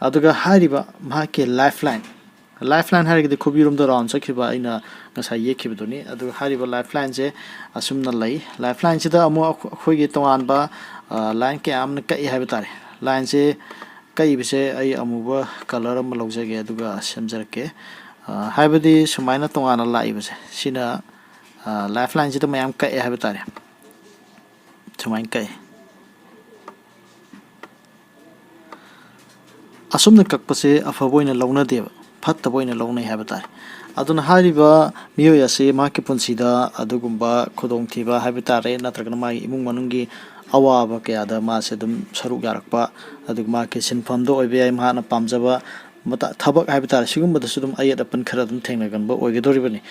ꯑꯗꯨꯒ ꯍꯥꯏꯔꯤꯕ ꯃꯍꯥꯛꯀꯤ ꯂꯥꯏꯐ ꯂꯥꯏꯟ, ꯂꯥꯏꯐ ꯂꯥꯏꯟ ꯍꯥꯏꯔꯒꯗꯤ ꯈꯨꯕꯤꯔꯣꯝꯗ ꯔꯥꯎꯟ ꯆꯠꯈꯤꯕ ꯑꯩꯅ ꯉꯁꯥꯏ ꯌꯦꯛꯈꯤꯕꯗꯨꯅꯤ꯫ ꯑꯗꯨꯒ ꯍꯥꯏꯔꯤꯕ ꯂꯥꯏꯐ ꯂꯥꯏꯟꯁꯦ ꯑꯁꯨꯝꯅ ꯂꯩ꯫ ꯂꯥꯏꯐ ꯂꯥꯏꯟꯁꯤꯗ ꯑꯃꯨꯛ ꯑꯩꯈꯣꯏꯒꯤ ꯇꯣꯉꯥꯟꯕ, ꯑ, ꯂꯥꯏꯟ ꯀꯌꯥ ꯑꯃꯅ ꯀꯛꯏ ꯍꯥꯏꯕ ꯇꯥꯔꯦ꯫ ꯂꯥꯏꯟꯁꯦ ꯀꯛꯏꯕꯁꯦ ꯑꯩ ꯑꯃꯨꯕ ꯀꯂꯔ ꯑꯃ ꯂꯧꯖꯒꯦ ꯑꯗꯨꯒ ꯁꯦꯝꯖꯔꯛꯀꯦ꯫ ꯑ, ꯍꯥꯏꯕꯗꯤ ꯁꯨꯃꯥꯏꯅ ꯇꯣꯉꯥꯟꯅ ꯂꯥꯛꯏꯕꯁꯦ ꯁꯤꯅ, ꯑ, ꯂꯥꯏꯐ ꯂꯥꯏꯟꯁꯤꯗ ꯃꯌꯥꯝ ꯀꯛꯑꯦ ꯍꯥꯏꯕ ꯇꯥꯔꯦ꯫ ꯁꯨꯃꯥꯏꯅ ꯀꯛꯑꯦ꯫ ꯑꯁꯨꯝꯅ ꯀꯛꯄꯁꯦ ꯑꯐꯕ ꯑꯣꯏꯅ ꯂꯧꯅꯗꯦꯕ, ꯐꯠꯇꯕ ꯑꯣꯏꯅ ꯂꯧꯅꯩ ꯍꯥꯏꯕ ꯇꯥꯔꯦ꯫ ꯑꯗꯨꯅ ꯍꯥꯏꯔꯤꯕ ꯃꯤꯑꯣꯏ ꯑꯁꯤ ꯃꯍꯥꯛꯀꯤ ꯄꯨꯟꯁꯤꯗ ꯑꯗꯨꯒꯨꯝꯕ ꯈꯨꯗꯣꯡꯊꯤꯕ ꯍꯥꯏꯕ ꯇꯥꯔꯦ, ꯅꯠꯇ꯭ꯔꯒꯅ ꯃꯥꯒꯤ ꯏꯃꯨꯡ ꯃꯅꯨꯡꯒꯤ ꯑꯋꯥꯕ ꯀꯌꯥꯗ ꯃꯥꯁꯦ ꯑꯗꯨꯝ ꯁꯔꯨꯛ ꯌꯥꯔꯛꯄ, ꯑꯗꯨꯒ ꯃꯍꯥꯛꯀꯤ ꯁꯤꯟꯐꯝꯗ ꯑꯣꯏꯕ ꯌꯥꯏ, ꯃꯍꯥꯛꯅ ꯄꯥꯝꯖꯕ ꯃꯇꯥ- ꯊꯕꯛ ꯍꯥꯏꯕ ꯇꯥꯔꯦ, ꯁꯤꯒꯨꯝꯕꯗꯁꯨ ꯑꯗꯨꯝ ꯑꯌꯦꯠ ꯑꯄꯟ ꯈꯔ ꯑꯗꯨꯝ ꯊꯦꯡꯅꯒꯟꯕ ꯑꯣꯏꯒꯗꯧꯔꯤꯕꯅꯤ꯫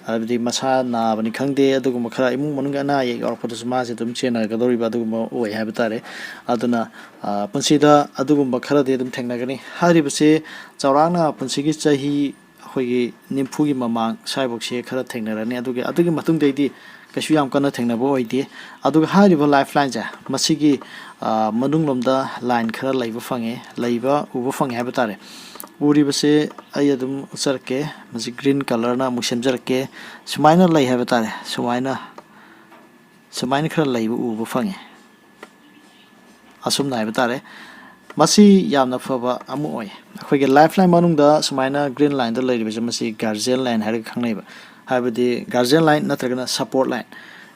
ꯍꯥꯏꯕꯗꯤ ꯃꯁꯥ ꯅꯥꯕꯅꯤ ꯈꯪꯗꯦ, ꯑꯗꯨꯒꯨꯝꯕ ꯈꯔ, ꯏꯃꯨꯡ ꯃꯅꯨꯡꯒꯤ ꯑꯅꯥ ꯑꯌꯦꯛ ꯌꯥꯎꯔꯛꯄꯗꯁꯨ ꯃꯥꯁꯦ ꯑꯗꯨꯝ ꯆꯦꯟꯅꯒꯗꯧꯔꯤꯕ ꯑꯗꯨꯒꯨꯝꯕ ꯑꯣꯏ ꯍꯥꯏꯕ ꯇꯥꯔꯦ꯫ ꯑꯗꯨꯅ, ꯑ, ꯄꯨꯟꯁꯤꯗ ꯑꯗꯨꯒꯨꯝꯕ ꯈꯔꯗꯤ ꯑꯗꯨꯝ ꯊꯦꯡꯅꯒꯅꯤ꯫ ꯍꯥꯏꯔꯤꯕꯁꯦ ꯆꯥꯎꯔꯥꯛꯅ ꯄꯨꯟꯁꯤꯒꯤ ꯆꯍꯤ ꯑꯩꯈꯣꯏꯒꯤ ꯅꯤꯐꯨꯒꯤ ꯃꯃꯥꯡ ꯁ꯭ꯋꯥꯏꯐꯥꯎꯁꯦ ꯈꯔ ꯊꯦꯡꯅꯔꯅꯤ꯫ ꯑꯗꯨꯒꯤ, ꯑꯗꯨꯒꯤ ꯃꯇꯨꯡꯗꯩꯗꯤ ꯀꯩꯁꯨ ꯌꯥꯝ ꯀꯟꯅ ꯊꯦꯡꯅꯕ ꯑꯣꯏꯗꯦ꯫ ꯑꯗꯨꯒ ꯍꯥꯏꯔꯤꯕ ꯂꯥꯏꯐ ꯂꯥꯏꯟꯁꯦ, ꯃꯁꯤꯒꯤ, ꯑ, ꯃꯅꯨꯡꯂꯣꯝꯗ ꯂꯥꯏꯟ ꯈꯔ ꯂꯩꯕ ꯐꯪꯉꯦ, ꯂꯩꯕ ꯎꯕ ꯐꯪꯉꯦ ꯍꯥꯏꯕ ꯇꯥꯔꯦ꯫ ꯎꯔꯤꯕꯁꯦ ꯑꯩ ꯑꯗꯨꯝ ꯎꯠꯆꯔꯛꯀꯦ꯫ ꯃꯁꯤ ꯒ꯭ꯔꯤꯟ ꯀꯂꯔꯅ ꯑꯃꯨꯛ ꯁꯦꯝꯖꯔꯛꯀꯦ꯫ ꯁꯨꯃꯥꯏꯅ ꯂꯩ ꯍꯥꯏꯕ ꯇꯥꯔꯦ꯫ ꯁꯨꯃꯥꯏꯅ, ꯁꯨꯃꯥꯏꯅ ꯈꯔ ꯂꯩꯕ ꯎꯕ ꯐꯪꯉꯦ꯫ ꯑꯁꯨꯝꯅ ꯍꯥꯏꯕ ꯇꯥꯔꯦ꯫ ꯃꯁꯤ ꯌꯥꯝꯅ ꯐꯕ ꯑꯃ ꯑꯣꯏ꯫ ꯑꯩꯈꯣꯏꯒꯤ ꯂꯥꯏꯐ ꯂꯥꯏꯟ ꯃꯅꯨꯡꯗ ꯁꯨꯃꯥꯏꯅ ꯒ꯭ꯔꯤꯟ ꯂꯥꯏꯟꯗ ꯂꯩꯔꯤꯕꯁꯦ, ꯃꯁꯤ ꯒꯥꯔꯖꯤꯌꯟ ꯂꯥꯏꯟ ꯍꯥꯏꯔꯒ ꯈꯪꯅꯩꯕ꯫ ꯍꯥꯏꯕꯗꯤ ꯒꯥꯔꯖꯤꯌꯟ ꯂꯥꯏꯟ ꯅꯠꯇ꯭ꯔꯒꯅ ꯁꯄꯣꯔꯠ ꯂꯥꯏꯟ꯫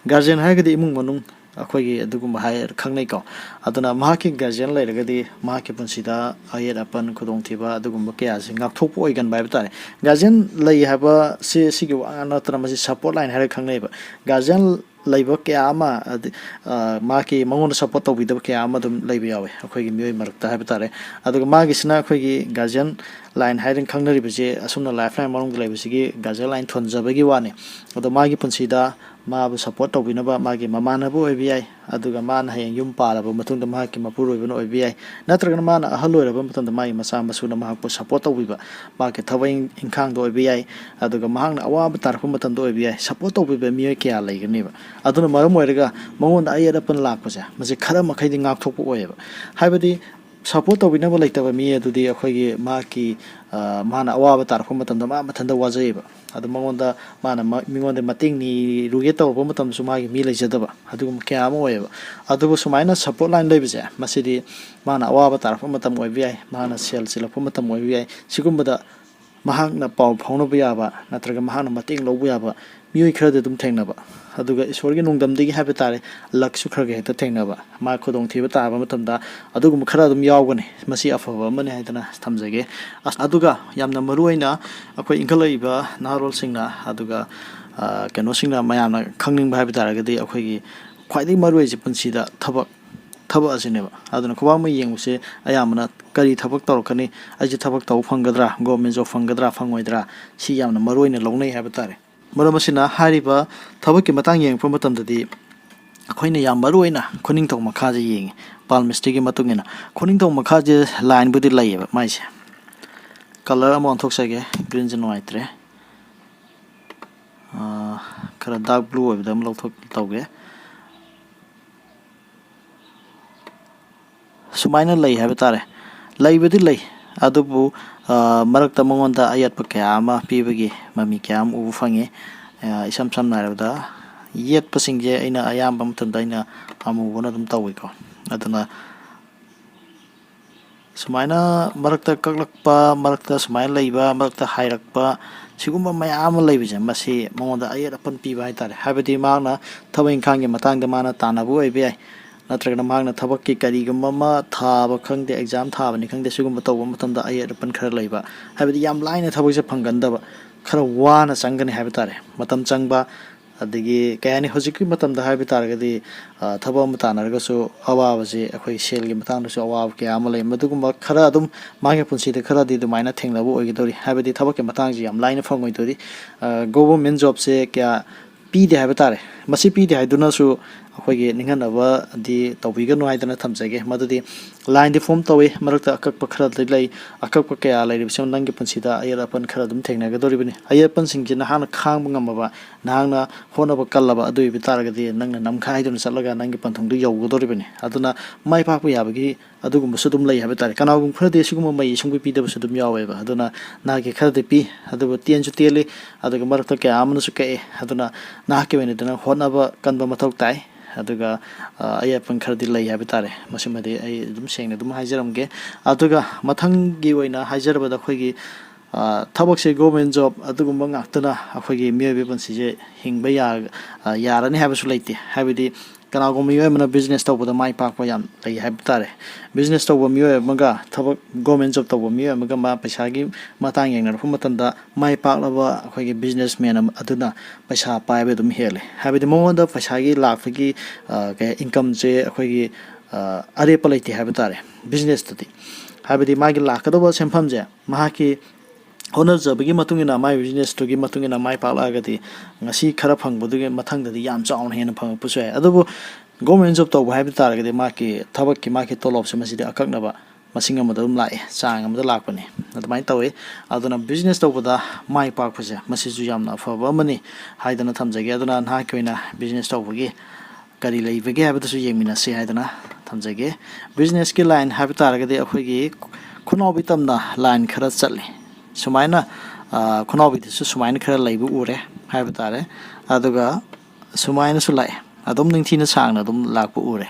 ꯒꯥꯔꯖꯤꯌꯟ ꯍꯥꯏꯔꯒꯗꯤ ꯏꯃꯨꯡ ꯃꯅꯨꯡ ꯑꯩꯈꯣꯏꯒꯤ ꯑꯗꯨꯒꯨꯝꯕ ꯍꯥꯏ ꯈꯪꯅꯩꯀꯣ꯫ ꯑꯗꯨꯅ ꯃꯍꯥꯛꯀꯤ ꯒꯥꯔꯖꯤꯌꯟ ꯂꯩꯔꯒꯗꯤ ꯃꯍꯥꯛꯀꯤ ꯄꯨꯟꯁꯤꯗ ꯑꯌꯦꯠ ꯑꯄꯟ, ꯈꯨꯗꯣꯡꯊꯤꯕ ꯑꯗꯨꯒꯨꯝꯕ ꯀꯌꯥꯁꯦ ꯉꯥꯛꯊꯣꯛꯄ ꯑꯣꯏꯒꯟꯕ ꯍꯥꯏꯕ ꯇꯥꯔꯦ꯫ ꯒꯥꯔꯖꯤꯌꯟ ꯂꯩ ꯍꯥꯏꯕ ꯁꯤ, ꯁꯤꯒꯤ ꯋꯥ ꯅꯠꯇꯅ ꯃꯁꯤ ꯁꯄꯣꯔꯠ ꯂꯥꯏꯟ ꯍꯥꯏꯔꯒ ꯈꯪꯅꯩꯕ꯫ ꯒꯥꯔꯖꯤꯌꯟ ꯂꯩꯕ ꯀꯌꯥ ꯑꯃ, ꯑꯗꯤ-, ꯑ, ꯃꯍꯥꯛꯀꯤ ꯃꯉꯣꯟꯗ ꯁꯄꯣꯔꯠ ꯇꯧꯕꯤꯗꯕ ꯀꯌꯥ ꯑꯃ ꯑꯗꯨꯝ ꯂꯩꯕ ꯌꯥꯎꯋꯦ ꯑꯩꯈꯣꯏꯒꯤ ꯃꯤꯑꯣꯏ ꯃꯔꯛꯇ ꯍꯥꯏꯕ ꯇꯥꯔꯦ꯫ ꯑꯗꯨꯒ ꯃꯥꯒꯤꯁꯤꯅ ꯑꯩꯈꯣꯏꯒꯤ ꯒꯥꯔꯖꯤꯌꯟ ꯂꯥꯏꯟ ꯍꯥꯏꯔꯒ ꯈꯪꯅꯔꯤꯕꯁꯦ, ꯑꯁꯨꯝꯅ ꯂꯥꯏꯐ ꯂꯥꯏꯟ ꯃꯅꯨꯡꯗ ꯂꯩꯕꯁꯤꯒꯤ ꯒꯥꯔꯖꯤꯌꯟ ꯂꯥꯏꯟ ꯊꯣꯟꯖꯕꯒꯤ ꯋꯥꯅꯤ꯫ ꯑꯗꯣ ꯃꯥꯒꯤ ꯄꯨꯟꯁꯤꯗ ꯃꯥꯕꯨ ꯁꯄꯣꯔꯠ ꯇꯧꯕꯤꯅꯕ ꯃꯥꯒꯤ ꯃꯃꯥꯟꯅꯕ ꯑꯣꯏꯕ ꯌꯥꯏ, ꯑꯗꯨꯒ ꯃꯥꯅ ꯍꯌꯦꯡ ꯌꯨꯝ ꯄꯥꯜꯂꯕ ꯃꯇꯨꯡꯗ ꯃꯍꯥꯛꯀꯤ ꯃꯄꯨꯔꯣꯏꯕꯅ ꯑꯣꯏꯕ ꯌꯥꯏ, ꯅꯠꯇ꯭ꯔꯒꯅ ꯃꯥꯅ ꯑꯍꯜ ꯑꯣꯏꯔꯕ ꯃꯇꯝꯗ ꯃꯥꯒꯤ ꯃꯆꯥ ꯃꯁꯨꯅ ꯃꯍꯥꯛꯄꯨ ꯁꯄꯣꯔꯠ ꯇꯧꯕꯤꯕ, ꯃꯍꯥꯛꯀꯤ ꯊꯕꯛ ꯏꯪ-, ꯏꯪꯈꯥꯡꯗ ꯑꯣꯏꯕ ꯌꯥꯏ, ꯑꯗꯨꯒ ꯃꯍꯥꯛꯅ ꯑꯋꯥꯕ ꯇꯥꯔꯛꯄ ꯃꯇꯝꯗ ꯑꯣꯏꯕ ꯌꯥꯏ, ꯁꯄꯣꯔꯠ ꯇꯧꯕꯤꯕ ꯃꯤꯑꯣꯏ ꯀꯌꯥ ꯂꯩꯒꯅꯦꯕ꯫ ꯑꯗꯨꯅ ꯃꯔꯝ ꯑꯣꯏꯔꯒ ꯃꯉꯣꯟꯗ ꯑꯌꯦꯠ ꯑꯄꯟ ꯂꯥꯛꯄꯁꯦ, ꯃꯁꯤ ꯈꯔ ꯃꯈꯩꯗꯤ ꯉꯥꯛꯊꯣꯛꯄ ꯑꯣꯏꯌꯦꯕ꯫ ꯍꯥꯏꯕꯗꯤ ꯁꯄꯣꯔꯠ ꯇꯧꯕꯤꯅꯕ ꯂꯩꯇꯕ ꯃꯤ ꯑꯗꯨꯗꯤ ꯑꯩꯈꯣꯏꯒꯤ ꯃꯍꯥꯛꯀꯤ, ꯑ, ꯃꯥꯅ ꯑꯋꯥꯕ ꯇꯥꯔꯛꯄ ꯃꯇꯝꯗ ꯃꯥ ꯃꯊꯟꯇ ꯋꯥꯖꯩꯌꯦꯕ꯫ ꯑꯗꯨ ꯃꯉꯣꯟꯗ, ꯃꯥꯅ ꯃ-, ꯃꯤꯉꯣꯟꯗ ꯃꯇꯦꯡ ꯅꯤꯔꯨꯒꯦ ꯇꯧꯔꯛꯄ ꯃꯇꯝꯗꯁꯨ ꯃꯥꯒꯤ ꯃꯤ ꯂꯩꯖꯗꯕ ꯑꯗꯨꯒꯨꯝꯕ ꯀꯌꯥ ꯑꯃ ꯑꯣꯏꯌꯦꯕ꯫ ꯑꯗꯨꯕꯨ ꯁꯨꯃꯥꯏꯅ ꯁꯄꯣꯔꯠ ꯂꯥꯏꯟ ꯂꯩꯕꯁꯦ, ꯃꯁꯤꯗꯤ ꯃꯥꯅ ꯑꯋꯥꯕ ꯇꯥꯔꯛꯄ ꯃꯇꯝ ꯑꯣꯏꯕ ꯌꯥꯏ, ꯃꯥꯅ ꯁꯦꯜ ꯆꯤꯜꯂꯛꯄ ꯃꯇꯝ ꯑꯣꯏꯕ ꯌꯥꯏ, ꯁꯤꯒꯨꯝꯕꯗ ꯃꯍꯥꯛꯅ ꯄꯥꯎ ꯐꯥꯎꯅꯕ ꯌꯥꯕ ꯅꯠꯇ꯭ꯔꯒ ꯃꯍꯥꯛꯅ ꯃꯇꯦꯡ ꯂꯧꯕ ꯌꯥꯕ ꯃꯤꯑꯣꯏ ꯈꯔꯗꯤ ꯑꯗꯨꯝ ꯊꯦꯡꯅꯕ꯫ ꯑꯗꯨꯒ ꯏꯁꯣꯔꯒꯤ ꯅꯨꯡꯗꯝꯗꯒꯤ ꯍꯥꯏꯕ ꯇꯥꯔꯦ, ꯂꯛꯁꯨ ꯈꯔ ꯈꯔ ꯍꯦꯛꯇ ꯊꯦꯡꯅꯕ꯫ ꯃꯥ ꯈꯨꯗꯣꯡꯊꯤꯕ ꯇꯥꯕ ꯃꯇꯝꯗ ꯑꯗꯨꯒꯨꯝꯕ ꯈꯔ ꯑꯗꯨꯝ ꯌꯥꯎꯒꯅꯤ꯫ ꯃꯁꯤ ꯑꯐꯕ ꯑꯃꯅꯤ ꯍꯥꯏꯗꯅ ꯊꯝꯖꯒꯦ꯫ ꯑꯁ, ꯑꯗꯨꯒ ꯌꯥꯝꯅ ꯃꯔꯨꯑꯣꯏꯅ ꯑꯩꯈꯣꯏ ꯏꯟꯈꯠꯂꯛꯏꯕ ꯅꯍꯥꯔꯣꯜꯁꯤꯡꯅ, ꯑꯗꯨꯒ, ꯑ, ꯀꯩꯅꯣꯁꯤꯡꯅ, ꯃꯌꯥꯝꯅ ꯈꯪꯅꯤꯡꯕ ꯍꯥꯏꯕ ꯇꯥꯔꯒꯗꯤ, ꯑꯩꯈꯣꯏꯒꯤ ꯈ꯭ꯋꯥꯏꯗꯒꯤ ꯃꯔꯨꯑꯣꯏꯁꯦ ꯄꯨꯟꯁꯤꯗ ꯊꯕꯛ, ꯊꯕꯛ ꯑꯁꯤꯅꯦꯕ꯫ ꯑꯗꯨꯅ ꯈꯨꯕꯥꯛ ꯃꯩ ꯌꯦꯡꯕꯁꯦ ꯑꯌꯥꯝꯕꯅ ꯀꯔꯤ ꯊꯕꯛ ꯇꯧꯔꯛꯀꯅꯤ, ꯑꯩꯁꯦ ꯊꯕꯛ ꯇꯧꯕ ꯐꯪꯒꯗ꯭ꯔꯥ, ꯒꯣꯔꯃꯦꯟ ꯖꯣꯕ ꯐꯪꯒꯗ꯭ꯔꯥ ꯐꯪꯉꯣꯏꯗ꯭ꯔꯥ, ꯁꯤ ꯌꯥꯝꯅ ꯃꯔꯨ ꯑꯣꯏꯅ ꯂꯧꯅꯩ ꯍꯥꯏꯕ ꯇꯥꯔꯦ꯫ ꯃꯔꯝ ꯑꯁꯤꯅ ꯍꯥꯏꯔꯤꯕ ꯊꯕꯛꯀꯤ ꯃꯇꯥꯡ ꯌꯦꯡꯉꯛꯄ ꯃꯇꯝꯗꯗꯤ ꯑꯩꯈꯣꯏꯅ ꯌꯥꯝ ꯃꯔꯨ ꯑꯣꯏꯅ ꯈꯨꯅꯤꯡꯊꯧ ꯃꯈꯥꯁꯦ ꯌꯦꯡꯉꯤ꯫ ꯄꯥꯜꯃꯤꯁꯇ꯭ꯔꯤꯒꯤ ꯃꯇꯨꯡ ꯏꯟꯅ ꯈꯨꯅꯤꯡꯊꯧ ꯃꯈꯥꯁꯦ ꯂꯥꯏꯟꯕꯨꯗꯤ ꯂꯩꯌꯦꯕ ꯃꯥꯏꯁꯦ꯫ ꯀꯂꯔ ꯑꯃ ꯑꯣꯟꯊꯣꯛꯆꯒꯦ, ꯒ꯭ꯔꯤꯟꯁꯦ ꯅꯨꯡꯉꯥꯏꯇ꯭ꯔꯦ꯫ ꯑꯥ, ꯈꯔ ꯗꯥꯔꯛ ꯕ꯭ꯂꯨ ꯑꯣꯏꯕꯗ ꯑꯃ ꯂꯧꯊꯣꯛ ꯇꯧꯒꯦ꯫ ꯁꯨꯃꯥꯏꯅ ꯂꯩ ꯍꯥꯏꯕ ꯇꯥꯔꯦ꯫ ꯂꯩꯕꯗꯤ ꯂꯩ, ꯑꯗꯨꯕꯨ, ꯑ, ꯃꯔꯛꯇ ꯃꯉꯣꯟꯗ ꯑꯌꯦꯠꯄ ꯀꯌꯥ ꯑꯃ ꯄꯤꯕꯒꯤ ꯃꯃꯤ ꯀꯌꯥ ꯑꯃ ꯎꯕ ꯐꯪꯉꯤ꯫ ꯑ, ꯏꯁꯝ ꯁꯝꯅ ꯍꯥꯏꯔꯕꯗ, ꯌꯦꯠꯄꯁꯤꯡꯁꯦ ꯑꯩꯅ ꯑꯌꯥꯝꯕ ꯃꯇꯝꯗ ꯑꯩꯅ ꯑꯃꯨꯕꯅ ꯑꯗꯨꯝ ꯇꯧꯏꯀꯣ꯫ ꯑꯗꯨꯅ ꯁꯨꯃꯥꯏꯅ ꯃꯔꯛꯇ ꯀꯛꯂꯛꯄ, ꯃꯔꯛꯇ ꯁꯨꯃꯥꯏꯅ ꯂꯩꯕ, ꯃꯔꯛꯇ ꯍꯥꯏꯔꯛꯄ, ꯁꯤꯒꯨꯝꯕ ꯃꯌꯥꯝ ꯑꯃ ꯂꯩꯕꯁꯦ, ꯃꯁꯤ ꯃꯉꯣꯟꯗ ꯑꯌꯦꯠ ꯑꯄꯟ ꯄꯤꯕ ꯍꯥꯏꯇꯥꯔꯦ꯫ ꯍꯥꯏꯕꯗꯤ ꯃꯍꯥꯛꯅ ꯊꯕꯛ ꯏꯪꯈꯥꯡꯒꯤ ꯃꯇꯥꯡꯗ ꯃꯥꯅ ꯇꯥꯟꯅꯕ ꯑꯣꯏꯕ ꯌꯥꯏ, ꯅꯠꯇ꯭ꯔꯒꯅ ꯃꯍꯥꯛꯅ ꯊꯕꯛꯀꯤ ꯀꯔꯤꯒꯨꯝꯕ ꯑꯃ ꯊꯥꯕ ꯈꯪꯗꯦ, ꯑꯦꯛꯖꯥꯝ ꯊꯥꯕꯅꯤ ꯈꯪꯗꯦ, ꯁꯤꯒꯨꯝꯕ ꯇꯧꯕ ꯃꯇꯝꯗ ꯑꯌꯦꯠ ꯑꯄꯟ ꯈꯔ ꯂꯩꯕ, ꯍꯥꯏꯕꯗꯤ ꯌꯥꯝ ꯂꯥꯏꯅ ꯊꯕꯛꯁꯦ ꯐꯪꯒꯟꯗꯕ, ꯈꯔ ꯋꯥꯅ ꯆꯪꯒꯅꯤ ꯍꯥꯏꯕ ꯇꯥꯔꯦ, ꯃꯇꯝ ꯆꯪꯕ꯫ ꯑꯗꯒꯤ ꯀꯩ ꯍꯥꯏꯅꯤ, ꯍꯧꯖꯤꯛꯀꯤ ꯃꯇꯝꯗ ꯍꯥꯏꯕ ꯇꯥꯔꯒꯗꯤ, ꯑ, ꯊꯕꯛ ꯑꯃ ꯇꯥꯟꯅꯔꯒꯁꯨ ꯑꯋꯥꯕꯁꯦ, ꯑꯩꯈꯣꯏ ꯁꯦꯜꯒꯤ ꯃꯇꯥꯡꯗꯁꯨ ꯑꯋꯥꯕ ꯀꯌꯥ ꯑꯃ ꯂꯩ꯫ ꯃꯗꯨꯒꯨꯝꯕ ꯈꯔ ꯑꯗꯨꯝ ꯃꯥꯒꯤ ꯄꯨꯟꯁꯤꯗ ꯈꯔꯗꯤ ꯑꯗꯨꯃꯥꯏꯅ ꯊꯦꯡꯅꯕ ꯑꯣꯏꯒꯗꯧꯔꯤ꯫ ꯍꯥꯏꯕꯗꯤ ꯊꯕꯛꯀꯤ ꯃꯇꯥꯡꯁꯤ ꯌꯥꯝ ꯂꯥꯏꯅ ꯐꯪꯉꯣꯏꯗꯧꯔꯤ꯫ ꯑ, ꯒꯣꯚꯔꯃꯦꯟ ꯖꯣꯕꯁꯦ ꯀꯌꯥ ꯄꯤꯗꯦ ꯍꯥꯏꯕ ꯇꯥꯔꯦ꯫ ꯃꯁꯤ ꯄꯤꯗꯦ ꯍꯥꯏꯗꯨꯅꯁꯨ ꯑꯩꯈꯣꯏꯒꯤ ꯅꯤꯡꯍꯟꯅꯕꯗꯤ ꯇꯧꯕꯤꯒꯅꯨ ꯍꯥꯏꯗꯅ ꯊꯝꯖꯒꯦ꯫ ꯃꯗꯨꯗꯤ ꯂꯥꯏꯟꯗꯤ ꯐꯣꯝ ꯇꯧꯏ, ꯃꯔꯛꯇ ꯑꯀꯛꯄ ꯈꯔꯗꯤ ꯂꯩ꯫ ꯑꯀꯛꯄ ꯀꯌꯥ ꯂꯩꯔꯤꯕꯁꯤꯅ ꯅꯪꯒꯤ ꯄꯨꯟꯁꯤꯗ ꯑꯌꯦꯠ ꯑꯄꯟ ꯈꯔ ꯑꯗꯨꯝ ꯊꯦꯡꯅꯒꯗꯧꯔꯤꯕꯅꯤ꯫ ꯑꯌꯦꯠ ꯑꯄꯟꯁꯤꯡꯁꯤ ꯅꯍꯥꯛꯅ ꯈꯥꯡꯕ ꯉꯝꯃꯕ, ꯅꯍꯥꯛꯅ ꯍꯣꯠꯅꯕ ꯀꯜꯂꯕ ꯑꯗꯨ ꯑꯣꯏꯕ ꯇꯥꯔꯒꯗꯤ ꯅꯪꯅ ꯅꯝꯈꯥꯏꯗꯨꯅ ꯆꯠꯂꯒ ꯅꯪꯒꯤ ꯄꯟꯊꯨꯡꯗꯨ ꯌꯧꯒꯗꯧꯔꯤꯕꯅꯤ꯫ ꯑꯗꯨꯅ ꯃꯥꯏ ꯄꯥꯛꯄ ꯌꯥꯕꯒꯤ ꯑꯗꯨꯒꯨꯝꯕꯁꯨ ꯑꯗꯨꯝ ꯂꯩ ꯍꯥꯏꯕ ꯇꯥꯔꯦ꯫ ꯀꯅꯥꯒꯨꯝꯕ ꯈꯔꯗꯤ ꯑꯁꯤꯒꯨꯝꯕ ꯃꯩ ꯁꯨꯡꯄꯤ ꯄꯤꯗꯕꯁꯨ ꯑꯗꯨꯝ ꯌꯥꯎꯋꯦꯕ꯫ ꯑꯗꯨꯅ ꯅꯍꯥꯛꯀꯤ ꯈꯔꯗꯤ ꯄꯤ, ꯑꯗꯨꯕꯨ ꯇꯦꯟꯁꯨ ꯇꯦꯜꯂꯤ, ꯑꯗꯨꯒ ꯃꯔꯛꯇ ꯀꯌꯥ ꯑꯃꯅꯁꯨ ꯀꯛꯑꯦ꯫ ꯑꯗꯨꯅ ꯅꯍꯥꯛꯀꯤ ꯑꯣꯏꯅꯗꯤ ꯅꯪ ꯍꯣꯠꯅꯕ ꯀꯟꯕ ꯃꯊꯧ ꯇꯥꯏ꯫ ꯑꯗꯨꯒ, ꯑ, ꯑꯌꯦꯠ ꯑꯄꯟ ꯈꯔꯗꯤ ꯂꯩ ꯍꯥꯏꯕ ꯇꯥꯔꯦ꯫ ꯃꯁꯤꯃꯗꯤ ꯑꯩ ꯑꯗꯨꯝ ꯁꯦꯡꯅ ꯑꯗꯨꯝ ꯍꯥꯏꯖꯔꯝꯒꯦ꯫ ꯑꯗꯨꯒ ꯃꯊꯪꯒꯤ ꯑꯣꯏꯅ ꯍꯥꯏꯖꯔꯕꯗ ꯑꯩꯈꯣꯏꯒꯤ, ꯑ, ꯊꯕꯛꯁꯦ ꯒꯣꯔꯃꯦꯟ ꯖꯣꯕ ꯑꯗꯨꯒꯨꯝꯕ ꯉꯥꯛꯇꯅ ꯑꯩꯈꯣꯏꯒꯤ ꯃꯤꯑꯣꯏꯕꯒꯤ ꯄꯨꯟꯁꯤꯁꯦ ꯍꯤꯡꯕ ꯌꯥ-, ꯑ, ꯌꯥꯔꯅꯤ ꯍꯥꯏꯕꯁꯨ ꯂꯩꯇꯦ꯫ ꯍꯥꯏꯕꯗꯤ ꯀꯅꯥꯒꯨꯝꯕ ꯃꯤꯑꯣꯏ ꯑꯃꯅ ꯕꯤꯖꯤꯅꯦꯁ ꯇꯧꯕꯗ ꯃꯥꯏ ꯄꯥꯛꯄ ꯌꯥꯝ ꯂꯩ ꯍꯥꯏꯕ ꯇꯥꯔꯦ꯫ ꯕꯤꯖꯤꯅꯦꯁ ꯇꯧꯕ ꯃꯤꯑꯣꯏ ꯑꯃꯒ ꯊꯕꯛ ꯒꯣꯔꯃꯦꯟ ꯖꯣꯕ ꯇꯧꯕ ꯃꯤꯑꯣꯏ ꯑꯃꯒ ꯃꯥ ꯄꯩꯁꯥꯒꯤ ꯃꯇꯥꯡ ꯌꯦꯡꯅꯔꯛꯄ ꯃꯇꯝꯗ ꯃꯥꯏ ꯄꯥꯛꯂꯕ ꯑꯩꯈꯣꯏꯒꯤ ꯕꯤꯖꯤꯅꯦꯁꯃꯦꯟ ꯑꯃ ꯑꯗꯨꯅ ꯄꯩꯁꯥ ꯄꯥꯏꯕ ꯑꯗꯨꯝ ꯍꯦꯜꯂꯦ꯫ ꯍꯥꯏꯕꯗꯤ ꯃꯉꯣꯟꯗ ꯄꯩꯁꯥꯒꯤ ꯂꯥꯛꯄꯒꯤ, ꯑ, ꯀꯩ, ꯏꯟꯀꯝꯁꯦ ꯑꯩꯈꯣꯏꯒꯤ, ꯑꯔꯦꯞꯄ ꯂꯩꯇꯦ ꯍꯥꯏꯕ ꯇꯥꯔꯦ ꯕꯤꯖꯤꯅꯦꯁꯇꯗꯤ꯫ ꯍꯥꯏꯕꯗꯤ ꯃꯥꯒꯤ ꯂꯥꯛꯀꯗꯧꯕ ꯁꯦꯟꯐꯝꯁꯦ ꯃꯍꯥꯛꯀꯤ ꯍꯣꯠꯅꯖꯕꯒꯤ ꯃꯇꯨꯡ ꯏꯟꯅ, ꯃꯥꯏ ꯕꯤꯖꯤꯅꯦꯁꯇꯨꯒꯤ ꯃꯇꯨꯡ ꯏꯟꯅ ꯃꯥꯏ ꯄꯥꯛꯂꯛꯑꯒꯗꯤ ꯉꯁꯤ ꯈꯔ ꯐꯪꯕꯗꯨꯒꯤ ꯃꯊꯪꯗꯗꯤ ꯌꯥꯝ ꯆꯥꯎꯅ ꯍꯦꯟꯅ ꯐꯪꯉꯛꯄꯁꯨ ꯌꯥꯏ꯫ ꯑꯗꯨꯕꯨ ꯒꯣꯔꯃꯦꯟ ꯖꯣꯕ ꯇꯧꯕ ꯍꯥꯏꯕ ꯇꯥꯔꯒꯗꯤ ꯃꯥꯒꯤ ꯊꯕꯛꯀꯤ, ꯃꯥꯒꯤ ꯇꯣꯂꯣꯞꯁꯦ ꯃꯁꯤꯗꯤ ꯑꯀꯛꯅꯕ ꯃꯁꯤꯡ ꯑꯃꯗ ꯑꯗꯨꯝ ꯂꯥꯛꯑꯦ, ꯆꯥꯡ ꯑꯃꯗ ꯂꯥꯛꯄꯅꯤ꯫ ꯑꯗꯨꯃꯥꯏꯅ ꯇꯧꯋꯤ꯫ ꯑꯗꯨꯅ ꯕꯤꯖꯤꯅꯦꯁ ꯇꯧꯕꯗ ꯃꯥꯏ ꯄꯥꯛꯄꯁꯦ ꯃꯁꯤꯁꯨ ꯌꯥꯝꯅ ꯑꯐꯕ ꯑꯃꯅꯤ ꯍꯥꯏꯗꯅ ꯊꯝꯖꯒꯦ꯫ ꯑꯗꯨꯅ ꯅꯍꯥꯛꯀꯤ ꯑꯣꯏꯅ ꯕꯤꯖꯤꯅꯦꯁ ꯇꯧꯕꯒꯤ ꯀꯔꯤ ꯂꯩꯕꯒꯦ ꯍꯥꯏꯕꯗꯨꯁꯨ ꯌꯦꯡꯃꯤꯟꯅꯁꯤ ꯍꯥꯏꯗꯅ ꯊꯝꯖꯒꯦ꯫ ꯕꯤꯖꯤꯅꯦꯁꯀꯤ ꯂꯥꯏꯟ ꯍꯥꯏꯕ ꯇꯥꯔꯒꯗꯤ ꯑꯩꯈꯣꯏꯒꯤ ꯈꯨꯅꯥꯎꯕꯤ ꯇꯝꯅ ꯂꯥꯏꯟ ꯈꯔ ꯆꯠꯂꯤ꯫ ꯁꯨꯃꯥꯏꯅ, ꯑ, ꯈꯨꯅꯥꯎꯕꯤꯗꯁꯨ ꯁꯨꯃꯥꯏꯅ ꯈꯔ ꯂꯩꯕ ꯎꯔꯦ ꯍꯥꯏꯕ ꯇꯥꯔꯦ꯫ ꯑꯗꯨꯒ ꯁꯨꯃꯥꯏꯅꯁꯨ ꯂꯥꯛꯑꯦ, ꯑꯗꯨꯝ ꯅꯤꯡꯊꯤꯅ ꯁꯥꯡꯅ ꯑꯗꯨꯝ ꯂꯥꯛꯄ ꯎꯔꯦ꯫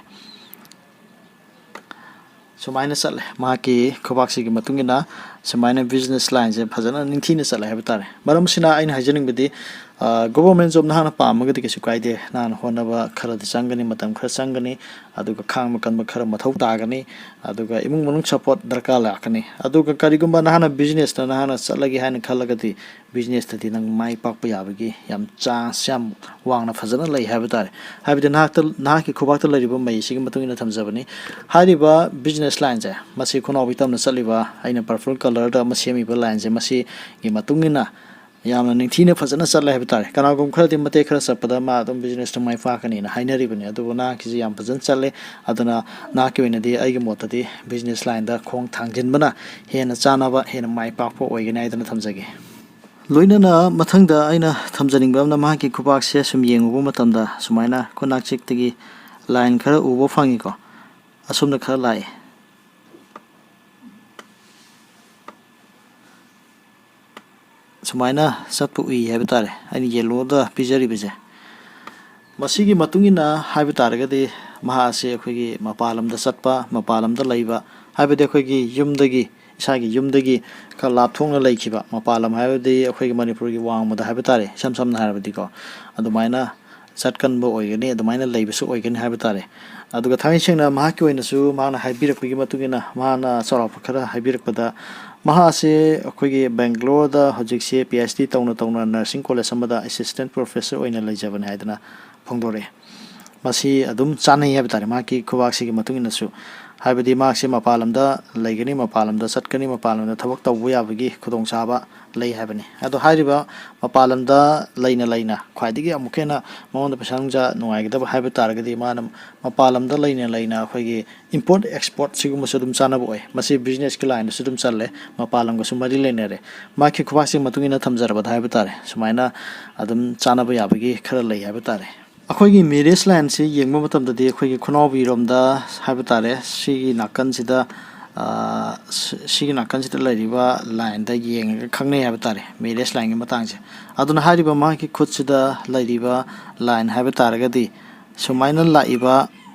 ꯁꯨꯃꯥꯏꯅ ꯆꯠꯂꯦ꯫ ꯃꯍꯥꯛꯀꯤ ꯈꯨꯕꯥꯛꯁꯤꯒꯤ ꯃꯇꯨꯡ ꯏꯟꯅ ꯁꯨꯃꯥꯏꯅ ꯕꯤꯖꯤꯅꯦꯁ ꯂꯥꯏꯟꯁꯦ ꯐꯖꯅ ꯅꯤꯡꯊꯤꯅ ꯆꯠꯂꯦ ꯍꯥꯏꯕ ꯇꯥꯔꯦ꯫ ꯃꯔꯝ ꯑꯁꯤꯅ ꯑꯩꯅ ꯍꯥꯏꯖꯅꯤꯡꯕꯗꯤ, ꯑ, ꯒꯣꯕꯔꯃꯦꯟ ꯖꯣꯕ ꯅꯍꯥꯛꯅ ꯄꯥꯝꯃꯒꯗꯤ ꯀꯩꯁꯨ ꯀꯥꯏꯗꯦ꯫ ꯅꯍꯥꯛꯅ ꯍꯣꯠꯅꯕ ꯈꯔꯗꯤ ꯆꯪꯒꯅꯤ, ꯃꯇꯝ ꯈꯔ ꯆꯪꯒꯅꯤ, ꯑꯗꯨꯒ ꯈꯥꯡꯕ ꯀꯟꯕ ꯈꯔ ꯃꯊꯧ ꯇꯥꯒꯅꯤ, ꯑꯗꯨꯒ ꯏꯃꯨꯡ ꯃꯅꯨꯡ ꯁꯄꯣꯔꯠ ꯗꯔꯀꯥꯔ ꯂꯥꯛꯀꯅꯤ꯫ ꯑꯗꯨꯒ ꯀꯔꯤꯒꯨꯝꯕ ꯅꯍꯥꯛꯅ ꯕꯤꯖꯤꯅꯦꯁꯇ ꯅꯍꯥꯛꯅ ꯆꯠꯂꯒꯦ ꯍꯥꯏꯅ ꯈꯜꯂꯒꯗꯤ, ꯕꯤꯖꯤꯅꯦꯁꯇꯗꯤ ꯅꯪ ꯃꯥꯏ ꯄꯥꯛꯄ ꯌꯥꯕꯒꯤ ꯌꯥꯝ ꯆꯥꯟꯁ ꯌꯥꯝ ꯋꯥꯡꯅ ꯐꯖꯅ ꯂꯩ ꯍꯥꯏꯕ ꯇꯥꯔꯦ꯫ ꯍꯥꯏꯕꯗꯤ ꯅꯍꯥꯛꯇ, ꯅꯍꯥꯛꯀꯤ ꯈꯨꯕꯥꯛꯇ ꯂꯩꯔꯤꯕ ꯃꯩꯁꯤꯒꯤ ꯃꯇꯨꯡ ꯏꯟꯅ ꯊꯝꯖꯕꯅꯤ꯫ ꯍꯥꯏꯔꯤꯕ ꯕꯤꯖꯤꯅꯦꯁ ꯂꯥꯏꯟꯁꯦ, ꯃꯁꯤ ꯈꯨꯅꯥꯎꯕꯤ ꯇꯝꯅ ꯆꯠꯂꯤꯕ ꯑꯩꯅ ꯄꯔꯄꯜ ꯀꯂꯔꯗ ꯑꯃ ꯁꯦꯝꯃꯤꯕ ꯂꯥꯏꯟꯁꯦ, ꯃꯁꯤꯒꯤ ꯃꯇꯨꯡ ꯏꯟꯅ ꯌꯥꯝꯅ ꯅꯤꯡꯊꯤꯅ ꯐꯖꯅ ꯆꯠꯂꯦ ꯍꯥꯏꯕ ꯇꯥꯔꯦ꯫ ꯀꯅꯥꯒꯨꯝꯕ ꯈꯔꯗꯤ ꯃꯇꯦꯛ ꯈꯔ ꯆꯠꯄꯗ ꯃꯥ ꯑꯗꯨꯝ ꯕꯤꯖꯤꯅꯦꯁꯇ ꯃꯥꯏ ꯄꯥꯛꯀꯅꯤꯅ ꯍꯥꯏꯅꯔꯤꯕꯅꯤ, ꯑꯗꯨꯕꯨ ꯅꯍꯥꯛꯀꯤꯁꯤ ꯌꯥꯝ ꯐꯖꯅ ꯆꯠꯂꯦ꯫ ꯑꯗꯨꯅ ꯅꯍꯥꯛꯀꯤ ꯑꯣꯏꯅꯗꯤ, ꯑꯩꯒꯤ ꯃꯣꯠꯇꯗꯤ, ꯕꯤꯖꯤꯅꯦꯁ ꯂꯥꯏꯟꯗ ꯈꯣꯡ ꯊꯥꯡꯖꯤꯟꯕꯅ ꯍꯦꯟꯅ ꯆꯥꯅꯕ, ꯍꯦꯟꯅ ꯃꯥꯏ ꯄꯥꯛꯄ ꯑꯣꯏꯒꯅꯤ ꯍꯥꯏꯗꯅ ꯊꯝꯖꯒꯦ꯫ ꯂꯣꯏꯅꯅ ꯃꯊꯪꯗ ꯑꯩꯅ ꯊꯝꯖꯅꯤꯡꯕ ꯑꯃꯅ, ꯃꯍꯥꯛꯀꯤ ꯈꯨꯕꯥꯛꯁꯦ ꯁꯨꯝ ꯌꯦꯡꯉꯨꯕ ꯃꯇꯝꯗ ꯁꯨꯃꯥꯏꯅ ꯈꯨꯠꯅꯥꯛꯆꯤꯛꯇꯒꯤ ꯂꯥꯏꯟ ꯈꯔ ꯎꯕ ꯐꯪꯉꯤꯀꯣ, ꯑꯁꯣꯝꯗ ꯈꯔ ꯂꯥꯛꯑꯦ꯫ ꯁꯨꯃꯥꯏꯅ ꯆꯠꯄ ꯎꯏ ꯍꯥꯏꯕ ꯇꯥꯔꯦ, ꯑꯩꯅ ꯌꯦꯜꯂꯣꯗ ꯄꯤꯖꯔꯤꯕꯁꯦ꯫ ꯃꯁꯤꯒꯤ ꯃꯇꯨꯡ ꯏꯟꯅ ꯍꯥꯏꯕ ꯇꯥꯔꯒꯗꯤ, ꯃꯍꯥꯛ ꯑꯁꯤ ꯑꯩꯈꯣꯏꯒꯤ ꯃꯄꯥꯟ ꯂꯝꯗ ꯆꯠꯄ, ꯃꯄꯥꯟ ꯂꯝꯗ ꯂꯩꯕ, ꯍꯥꯏꯕꯗꯤ ꯑꯩꯈꯣꯏꯒꯤ ꯌꯨꯝꯗꯒꯤ, ꯏꯁꯥꯒꯤ ꯌꯨꯝꯗꯒꯤ ꯈꯔ ꯂꯥꯞꯊꯣꯛꯅ ꯂꯩꯈꯤꯕ, ꯃꯄꯥꯟ ꯂꯝ ꯍꯥꯏꯕꯗꯤ ꯑꯩꯈꯣꯏꯒꯤ ꯃꯅꯤꯄꯨꯔꯒꯤ ꯋꯥꯡꯃꯗ ꯍꯥꯏꯕ ꯇꯥꯔꯦ, ꯏꯁꯝ ꯁꯝꯅ ꯍꯥꯏꯔꯕꯗꯤꯀꯣ, ꯑꯗꯨꯃꯥꯏꯅ ꯆꯠꯀꯟꯕ ꯑꯣꯏꯒꯅꯤ, ꯑꯗꯨꯃꯥꯏꯅ ꯂꯩꯕꯁꯨ ꯑꯣꯏꯒꯅꯤ ꯍꯥꯏꯕ ꯇꯥꯔꯦ꯫ ꯑꯗꯨꯒ ꯊꯥꯡꯉꯩ ꯁꯦꯡꯅ ꯃꯍꯥꯛꯀꯤ ꯑꯣꯏꯅꯁꯨ ꯃꯍꯥꯛꯅ ꯍꯥꯏꯕꯤꯔꯛꯄꯒꯤ ꯃꯇꯨꯡ ꯏꯟꯅ, ꯃꯍꯥꯛꯅ ꯆꯥꯎꯔꯥꯛꯄ ꯈꯔ ꯍꯥꯏꯕꯤꯔꯛꯄꯗ, ꯃꯍꯥꯛ ꯑꯁꯤ ꯑꯩꯈꯣꯏꯒꯤ ꯕꯦꯡꯒ꯭ꯂꯣꯔꯗ ꯍꯧꯖꯤꯛꯁꯦ ꯄꯤ ꯑꯩꯆ ꯗꯤ ꯇꯧꯅ ꯇꯧꯅ ꯅꯔꯁꯤꯡ ꯀꯣꯂꯦꯖ ꯑꯃꯗ ꯑꯦꯁꯤꯁꯇꯦꯟ ꯄ꯭ꯔꯣꯐꯦꯁꯔ ꯑꯣꯏꯅ ꯂꯩꯖꯕꯅꯤ ꯍꯥꯏꯗꯅ ꯐꯣꯡꯗꯣꯔꯛꯑꯦ꯫ ꯃꯁꯤ ꯑꯗꯨꯝ ꯆꯥꯅꯩ ꯍꯥꯏꯕ ꯇꯥꯔꯦ, ꯃꯍꯥꯛꯀꯤ ꯈꯨꯕꯥꯛꯁꯤꯒꯤ ꯃꯇꯨꯡ ꯏꯟꯅꯁꯨ꯫ ꯍꯥꯏꯕꯗꯤ ꯃꯍꯥꯛꯁꯦ ꯃꯄꯥꯟ ꯂꯝꯗ ꯂꯩꯒꯅꯤ, ꯃꯄꯥꯟ ꯂꯝꯗ ꯆꯠꯀꯅꯤ, ꯃꯄꯥꯟ ꯂꯝꯗ ꯊꯕꯛ ꯇꯧꯕ ꯌꯥꯕꯒꯤ ꯈꯨꯗꯣꯡꯆꯥꯕ ꯂꯩ ꯍꯥꯏꯕꯅꯤ꯫ ꯑꯗꯣ ꯍꯥꯏꯔꯤꯕ ꯃꯄꯥꯟ ꯂꯝꯗ ꯂꯩꯅ ꯂꯩꯅ ꯈ꯭ꯋꯥꯏꯗꯒꯤ ꯑꯃꯨꯛꯀ ꯍꯦꯟꯅ ꯃꯉꯣꯟꯗ ꯄꯩꯁꯥ ꯅꯨꯡꯁꯥ ꯅꯨꯡꯉꯥꯏꯒꯗꯕ ꯍꯥꯏꯕ ꯇꯥꯔꯒꯗꯤ, ꯃꯥꯅ ꯃꯄꯥꯟ ꯂꯝꯗ ꯂꯩꯅ ꯂꯩꯅ ꯑꯩꯈꯣꯏꯒꯤ import export ꯁꯤꯒꯨꯝꯕꯁꯨ ꯑꯗꯨꯝ ꯆꯥꯅꯕ ꯑꯣꯏ꯫ ꯃꯁꯤ business ꯀꯤ line ꯗꯁꯨ ꯑꯗꯨꯝ ꯆꯜꯂꯦ, ꯃꯄꯥꯟ ꯂꯝꯒꯁꯨ ꯃꯔꯤ ꯂꯩꯅꯔꯦ꯫ ꯃꯍꯥꯛꯀꯤ ꯈꯨꯕꯥꯛꯁꯤꯒꯤ ꯃꯇꯨꯡ ꯏꯟꯅ ꯊꯝꯖꯔꯕꯗ ꯍꯥꯏꯕ ꯇꯥꯔꯦ, ꯁꯨꯃꯥꯏꯅ ꯑꯗꯨꯝ ꯆꯥꯅꯕ ꯌꯥꯕꯒꯤ ꯈꯔ ꯂꯩ ꯍꯥꯏꯕ ꯇꯥꯔꯦ꯫ ꯑꯩꯈꯣꯏꯒꯤ marriage line ꯁꯤ ꯌꯦꯡꯕ ꯃꯇꯝꯗꯗꯤ ꯑꯩꯈꯣꯏꯒꯤ ꯈꯨꯅꯥꯎꯕꯤꯔꯣꯝꯗ ꯍꯥꯏꯕ ꯇꯥꯔꯦ, ꯁꯤꯒꯤ ꯅꯥꯀꯟꯁꯤꯗ, ꯑ, ꯁꯤ-, ꯁꯤꯒꯤ ꯅꯥꯀꯟꯁꯤꯗ ꯂꯩꯔꯤꯕ line ꯗ ꯌꯦꯡꯉꯒ ꯈꯪꯅꯩ ꯍꯥꯏꯕ ꯇꯥꯔꯦ, marriage line ꯒꯤ ꯃꯇꯥꯡꯁꯦ꯫ ꯑꯗꯨꯅ ꯍꯥꯏꯔꯤꯕ ꯃꯍꯥꯛꯀꯤ ꯈꯨꯠꯁꯤꯗ ꯂꯩꯔꯤꯕ line ꯍꯥꯏꯕ ꯇꯥꯔꯒꯗꯤ, ꯁꯨꯃꯥꯏꯅ ꯂꯥꯛꯏꯕ,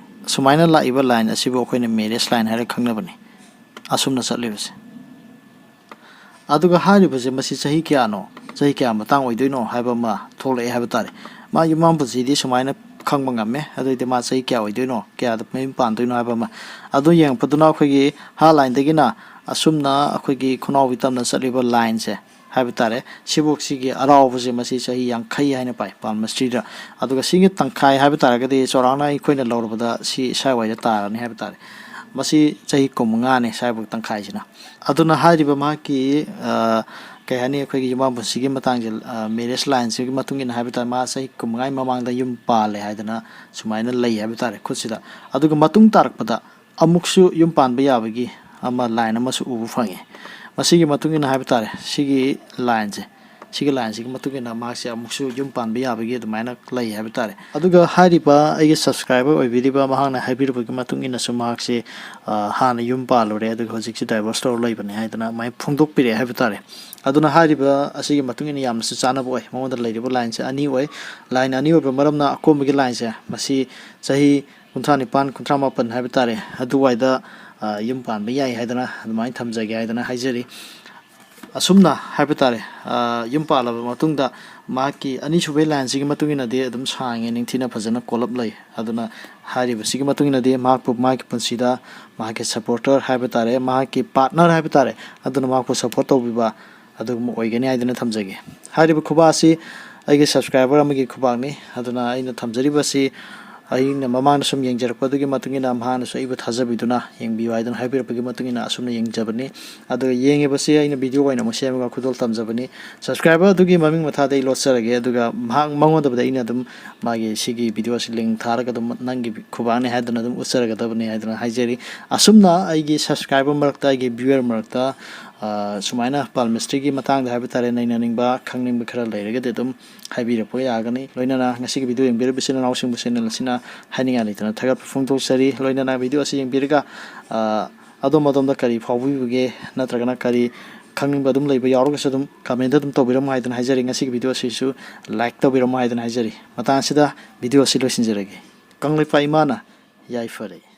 ꯁꯨꯃꯥꯏꯅ ꯂꯥꯛꯏꯕ line ꯑꯁꯤꯕꯨ ꯑꯩꯈꯣꯏꯅ marriage line ꯍꯥꯏꯔꯒ ꯈꯪꯅꯕꯅꯤ, ꯑꯁꯨꯝꯅ ꯆꯠꯂꯤꯕꯁꯦ꯫ ꯑꯗꯨꯒ ꯍꯥꯏꯔꯤꯕꯁꯦ ꯃꯁꯤ ꯆꯍꯤ ꯀꯌꯥꯅꯣ, ꯆꯍꯤ ꯀꯌꯥ ꯃꯇꯥꯡ ꯑꯣꯏꯗꯣꯏꯅꯣ ꯍꯥꯏꯕ ꯑꯃ ꯊꯣꯛꯂꯛꯑꯦ ꯍꯥꯏꯕ ꯇꯥꯔꯦ꯫ ꯃꯥꯒꯤ ꯃꯥꯡ ꯄꯨꯟꯁꯤꯗꯤ ꯁꯨꯃꯥꯏꯅ ꯈꯪꯕ ꯉꯝꯃꯦ꯫ ꯑꯗꯨ ꯑꯣꯏꯗꯤ ꯃꯥ ꯆꯍꯤ ꯀꯌꯥ ꯑꯣꯏꯗꯣꯏꯅꯣ, ꯀꯌꯥꯗ ꯃꯌꯨꯝ ꯄꯥꯟꯗꯣꯏꯅꯣ ꯍꯥꯏꯕ ꯑꯃ꯫ ꯑꯗꯨ ꯌꯦꯡꯉꯛꯄꯗꯨꯅ ꯑꯩꯈꯣꯏꯒꯤ ꯍꯥ line ꯗꯒꯤꯅ ꯑꯁꯨꯝꯅ ꯑꯩꯈꯣꯏꯒꯤ ꯈꯨꯅꯥꯎꯕꯤ ꯇꯝꯅ ꯆꯠꯂꯤꯕ line ꯁꯦ ꯍꯥꯏꯕ ꯇꯥꯔꯦ, ꯁꯤꯕꯣꯛꯁꯤꯒꯤ ꯑꯔꯥꯎꯕꯁꯦ ꯃꯁꯤ ꯆꯍꯤ ꯌꯥꯡꯈꯩ ꯍꯥꯏꯅ ꯄꯥꯏ palm tree ꯗ꯫ ꯑꯗꯨꯒ ꯁꯤꯒꯤ ꯇꯪꯈꯥꯏ ꯍꯥꯏꯕ ꯇꯥꯔꯒꯗꯤ ꯆꯥꯎꯔꯥꯛꯅ ꯑꯩꯈꯣꯏꯅ ꯂꯧꯔꯕꯗ ꯁꯤ ꯁ꯭ꯋꯥꯏꯋꯥꯏꯗ ꯇꯥꯔꯅꯤ ꯍꯥꯏꯕ ꯇꯥꯔꯦ꯫ ꯃꯁꯤ ꯆꯍꯤ ꯀꯨꯟꯃꯉꯥꯅꯤ ꯁ꯭ꯋꯥꯏꯕꯣꯛ ꯇꯪꯈꯥꯏꯁꯤꯅ꯫ ꯑꯗꯨꯅ ꯍꯥꯏꯔꯤꯕ ꯃꯍꯥꯛꯀꯤ, ꯑ, ꯀꯩ ꯍꯥꯏꯅꯤ, ꯑꯩꯈꯣꯏꯒꯤ ꯌꯨꯝꯕꯥꯝ ꯄꯨꯟꯁꯤꯒꯤ ꯃꯇꯥꯡꯁꯦ, ꯑ, marriage line ꯁꯤꯒꯤ ꯃꯇꯨꯡ ꯏꯟꯅ ꯍꯥꯏꯕ ꯇꯥꯔꯦ, ꯃꯥ ꯆꯍꯤ ꯀꯨꯟꯃꯉꯥꯒꯤ ꯃꯃꯥꯡꯗ ꯌꯨꯝ ꯄꯥꯜꯂꯦ ꯍꯥꯏꯗꯅ ꯁꯨꯃꯥꯏꯅ ꯂꯩ ꯍꯥꯏꯕ ꯇꯥꯔꯦ ꯈꯨꯠꯁꯤꯗ꯫ ꯑꯗꯨꯒ ꯃꯇꯨꯡ ꯇꯥꯔꯛꯄꯗ ꯑꯃꯨꯛꯁꯨ ꯌꯨꯝ ꯄꯥꯟꯕ ꯌꯥꯕꯒꯤ ꯑꯃ line ꯑꯃꯁꯨ ꯎꯕ ꯐꯪꯉꯤ꯫ ꯃꯁꯤꯒꯤ ꯃꯇꯨꯡ ꯏꯟꯅ ꯍꯥꯏꯕ ꯇꯥꯔꯦ, ꯁꯤꯒꯤ line ꯁꯦ, ꯁꯤꯒꯤ line ꯁꯤꯒꯤ ꯃꯇꯨꯡ ꯏꯟꯅ ꯃꯍꯥꯛꯁꯦ ꯑꯃꯨꯛꯁꯨ ꯌꯨꯝ ꯄꯥꯟꯕ ꯌꯥꯕꯒꯤ ꯑꯗꯨꯃꯥꯏꯅ ꯂꯩ ꯍꯥꯏꯕ ꯇꯥꯔꯦ꯫ ꯑꯗꯨꯒ ꯍꯥꯏꯔꯤꯕ ꯑꯩꯒꯤ subscriber ꯑꯣꯏꯕꯤꯔꯤꯕ ꯃꯍꯥꯛꯅ ꯍꯥꯏꯕꯤꯔꯨꯕꯒꯤ ꯃꯇꯨꯡ ꯏꯟꯅꯁꯨ ꯃꯍꯥꯛꯁꯦ, ꯑ, ꯍꯥꯟꯅ ꯌꯨꯝ ꯄꯥꯜꯂꯨꯔꯦ, ꯑꯗꯨꯒ ꯍꯧꯖꯤꯛꯁꯦ divorce ꯇꯧꯔ ꯂꯩꯕꯅꯦ ꯍꯥꯏꯗꯅ ꯑꯗꯨꯃꯥꯏꯅ ꯐꯣꯡꯗꯣꯛꯄꯤꯔꯛꯑꯦ ꯍꯥꯏꯕ ꯇꯥꯔꯦ꯫ ꯑꯗꯨꯅ ꯍꯥꯏꯔꯤꯕ ꯑꯁꯤꯒꯤ ꯃꯇꯨꯡ ꯏꯟꯅ ꯌꯥꯝꯅꯁꯨ ꯆꯥꯟꯅꯕ ꯑꯣꯏ꯫ ꯃꯉꯣꯟꯗ ꯂꯩꯔꯤꯕ line ꯁꯦ ꯑꯅꯤ ꯑꯣꯏ꯫ Line ꯑꯅꯤ ꯑꯣꯏꯕ ꯃꯔꯝꯅ ꯑꯀꯣꯟꯕꯒꯤ line ꯁꯦ ꯃꯁꯤ ꯆꯍꯤ ꯀꯨꯟꯊ꯭ꯔꯥ ꯅꯤꯄꯥꯟ, ꯀꯨꯟꯊ꯭ꯔꯥ ꯃꯥꯄꯟ ꯍꯥꯏꯕ ꯇꯥꯔꯦ, ꯑꯗꯨꯋꯥꯏꯗ, ꯑ, ꯌꯨꯝ ꯄꯥꯟꯕ ꯌꯥꯏ ꯍꯥꯏꯗꯅ ꯑꯗꯨꯃꯥꯏꯅ ꯊꯝꯖꯒꯦ ꯍꯥꯏꯗꯅ ꯍꯥꯏꯖꯔꯤ꯫ ꯑꯁꯨꯝꯅ ꯍꯥꯏꯕ ꯇꯥꯔꯦ, ꯑ, ꯌꯨꯝ ꯄꯥꯜꯂꯕ ꯃꯇꯨꯡꯗ ꯃꯍꯥꯛꯀꯤ ꯑꯅꯤꯁꯨꯕꯩ line ꯁꯤꯒꯤ ꯃꯇꯨꯡ ꯏꯟꯅꯗꯤ ꯑꯗꯨꯝ ꯁꯥꯡꯉꯦ, ꯅꯤꯡꯊꯤꯅ ꯐꯖꯅ ꯀꯣꯜꯂꯞ ꯂꯩ꯫ ꯑꯗꯨꯅ ꯍꯥꯏꯔꯤꯕꯁꯤꯒꯤ ꯃꯇꯨꯡ ꯏꯟꯅꯗꯤ ꯃꯍꯥꯛꯄꯨ ꯃꯍꯥꯛꯀꯤ ꯄꯨꯟꯁꯤꯗ ꯃꯍꯥꯛꯀꯤ supporter ꯍꯥꯏꯕ ꯇꯥꯔꯦ, ꯃꯍꯥꯛꯀꯤ partner ꯍꯥꯏꯕ ꯇꯥꯔꯦ, ꯑꯗꯨꯅ ꯃꯍꯥꯛꯄꯨ support ꯇꯧꯕꯤꯕ ꯑꯗꯨꯒꯨꯝꯕ ꯑꯣꯏꯒꯅꯤ ꯍꯥꯏꯗꯨꯅ ꯊꯝꯖꯒꯦ꯫ ꯍꯥꯏꯔꯤꯕ ꯈꯨꯕꯥꯛ ꯑꯁꯤ ꯑꯩꯒꯤ subscriber ꯑꯃꯒꯤ ꯈꯨꯕꯥꯛꯅꯤ꯫ ꯑꯗꯨꯅ ꯑꯩꯅ ꯊꯝꯖꯔꯤꯕꯁꯤ, ꯑꯩꯅ ꯃꯃꯥꯡꯗ ꯁꯨꯝ ꯌꯦꯡꯖꯔꯛꯄꯗꯨꯒꯤ ꯃꯇꯨꯡ ꯏꯟꯅ ꯃꯍꯥꯛꯅꯁꯨ ꯑꯩꯕꯨ ꯊꯥꯖꯕꯤꯗꯨꯅ ꯌꯦꯡꯕꯤꯌꯨ ꯍꯥꯏꯗꯨꯅ ꯍꯥꯏꯕꯤꯔꯛꯄꯒꯤ ꯃꯇꯨꯡ ꯏꯟꯅ ꯑꯁꯨꯝꯅ ꯌꯦꯡꯖꯕꯅꯤ꯫ ꯑꯗꯨꯒ ꯌꯦꯡꯉꯤꯕꯁꯤ ꯑꯩꯅ ꯚꯤꯗꯤꯑꯣ ꯑꯣꯏꯅ ꯑꯃꯨꯛ ꯁꯦꯝꯃꯒ ꯈꯨꯗꯣꯜ ꯇꯝꯖꯕꯅꯤ꯫ ꯁꯕꯁꯀ꯭ꯔꯥꯏꯕꯔ ꯑꯗꯨꯒꯤ ꯃꯃꯤꯡ ꯃꯊꯥꯗ ꯑꯩ ꯂꯣꯠꯆꯔꯒꯦ, ꯑꯗꯨꯒ ꯃꯍꯥꯛ ꯃꯉꯣꯟꯗꯕꯨꯗꯤ ꯑꯩꯅ ꯑꯗꯨꯝ ꯃꯥꯒꯤ ꯁꯤꯒꯤ ꯚꯤꯗꯤꯑꯣ ꯑꯁꯤ ꯂꯤꯡ ꯊꯥꯔꯒ ꯑꯗꯨꯝ ꯅꯪꯒꯤ ꯈꯨꯕꯥꯛꯅꯤ ꯍꯥꯏꯗꯨꯅ ꯑꯗꯨꯝ ꯎꯠꯆꯔꯒꯗꯕꯅꯤ ꯍꯥꯏꯗꯨꯅ ꯍꯥꯏꯖꯔꯤ꯫ ꯑꯁꯨꯝꯅ ꯑꯩꯒꯤ ꯁꯕꯁꯀ꯭ꯔꯥꯏꯕꯔ ꯃꯔꯛꯇ, ꯑꯩꯒꯤ ꯚ꯭ꯌꯨꯋꯔ ꯃꯔꯛꯇ, ꯑ, ꯁꯨꯃꯥꯏꯅ ꯄꯥꯜ ꯃꯤꯁꯇ꯭ꯔꯤꯒꯤ ꯃꯇꯥꯡꯗ ꯍꯥꯏꯕ ꯇꯥꯔꯦ, ꯅꯩꯅꯅꯤꯡꯕ, ꯈꯪꯅꯤꯡꯕ ꯈꯔ ꯂꯩꯔꯒꯗꯤ ꯑꯗꯨꯝ ꯍꯥꯏꯕꯤꯔꯛꯄ ꯌꯥꯒꯅꯤ꯫ ꯂꯣꯏꯅꯅ ꯉꯁꯤꯒꯤ ꯚꯤꯗꯤꯑꯣ ꯌꯦꯡꯕꯤꯔꯤꯕ ꯏꯆꯤꯟ ꯏꯅꯥꯎꯁꯤꯡꯕꯨ ꯆꯦꯅꯦꯜ ꯑꯁꯤꯅ ꯍꯥꯏꯅꯤꯡꯉꯥꯏ ꯂꯩꯇꯅ ꯊꯥꯒꯠꯄ ꯐꯣꯡꯗꯣꯛꯆꯔꯤ꯫ ꯂꯣꯏꯅꯅ ꯚꯤꯗꯤꯑꯣ ꯑꯁꯤ ꯌꯦꯡꯕꯤꯔꯒ, ꯑ, ꯑꯗꯣꯝ ꯑꯗꯣꯝꯗ ꯀꯔꯤ ꯐꯥꯎꯕꯤꯕꯒꯦ ꯅꯠꯇ꯭ꯔꯒꯅ ꯀꯔꯤ ꯈꯪꯅꯤꯡꯕ ꯑꯗꯨꯝ ꯂꯩꯕ ꯌꯥꯎꯔꯒꯁꯨ ꯑꯗꯨꯝ ꯀꯃꯦꯟꯗ ꯑꯗꯨꯝ ꯇꯧꯕꯤꯔꯝꯃꯣ ꯍꯥꯏꯗꯨꯅ ꯍꯥꯏꯖꯔꯤ꯫ ꯉꯁꯤꯒꯤ ꯚꯤꯗꯤꯑꯣ ꯑꯁꯤꯁꯨ ꯂꯥꯏꯛ ꯇꯧꯕꯤꯔꯝꯃꯣ ꯍꯥꯏꯗꯨꯅ ꯍꯥꯏꯖꯔꯤ꯫ ꯃꯇꯥꯡ ꯑꯁꯤꯗ ꯚꯤꯗꯤꯑꯣ ꯑꯁꯤ ꯂꯣꯏꯁꯤꯟꯖꯔꯒꯦ꯫ ꯀꯪꯂꯩꯄꯥꯛ ꯏꯃꯥꯅ ꯌꯥꯏꯐꯔꯦ꯫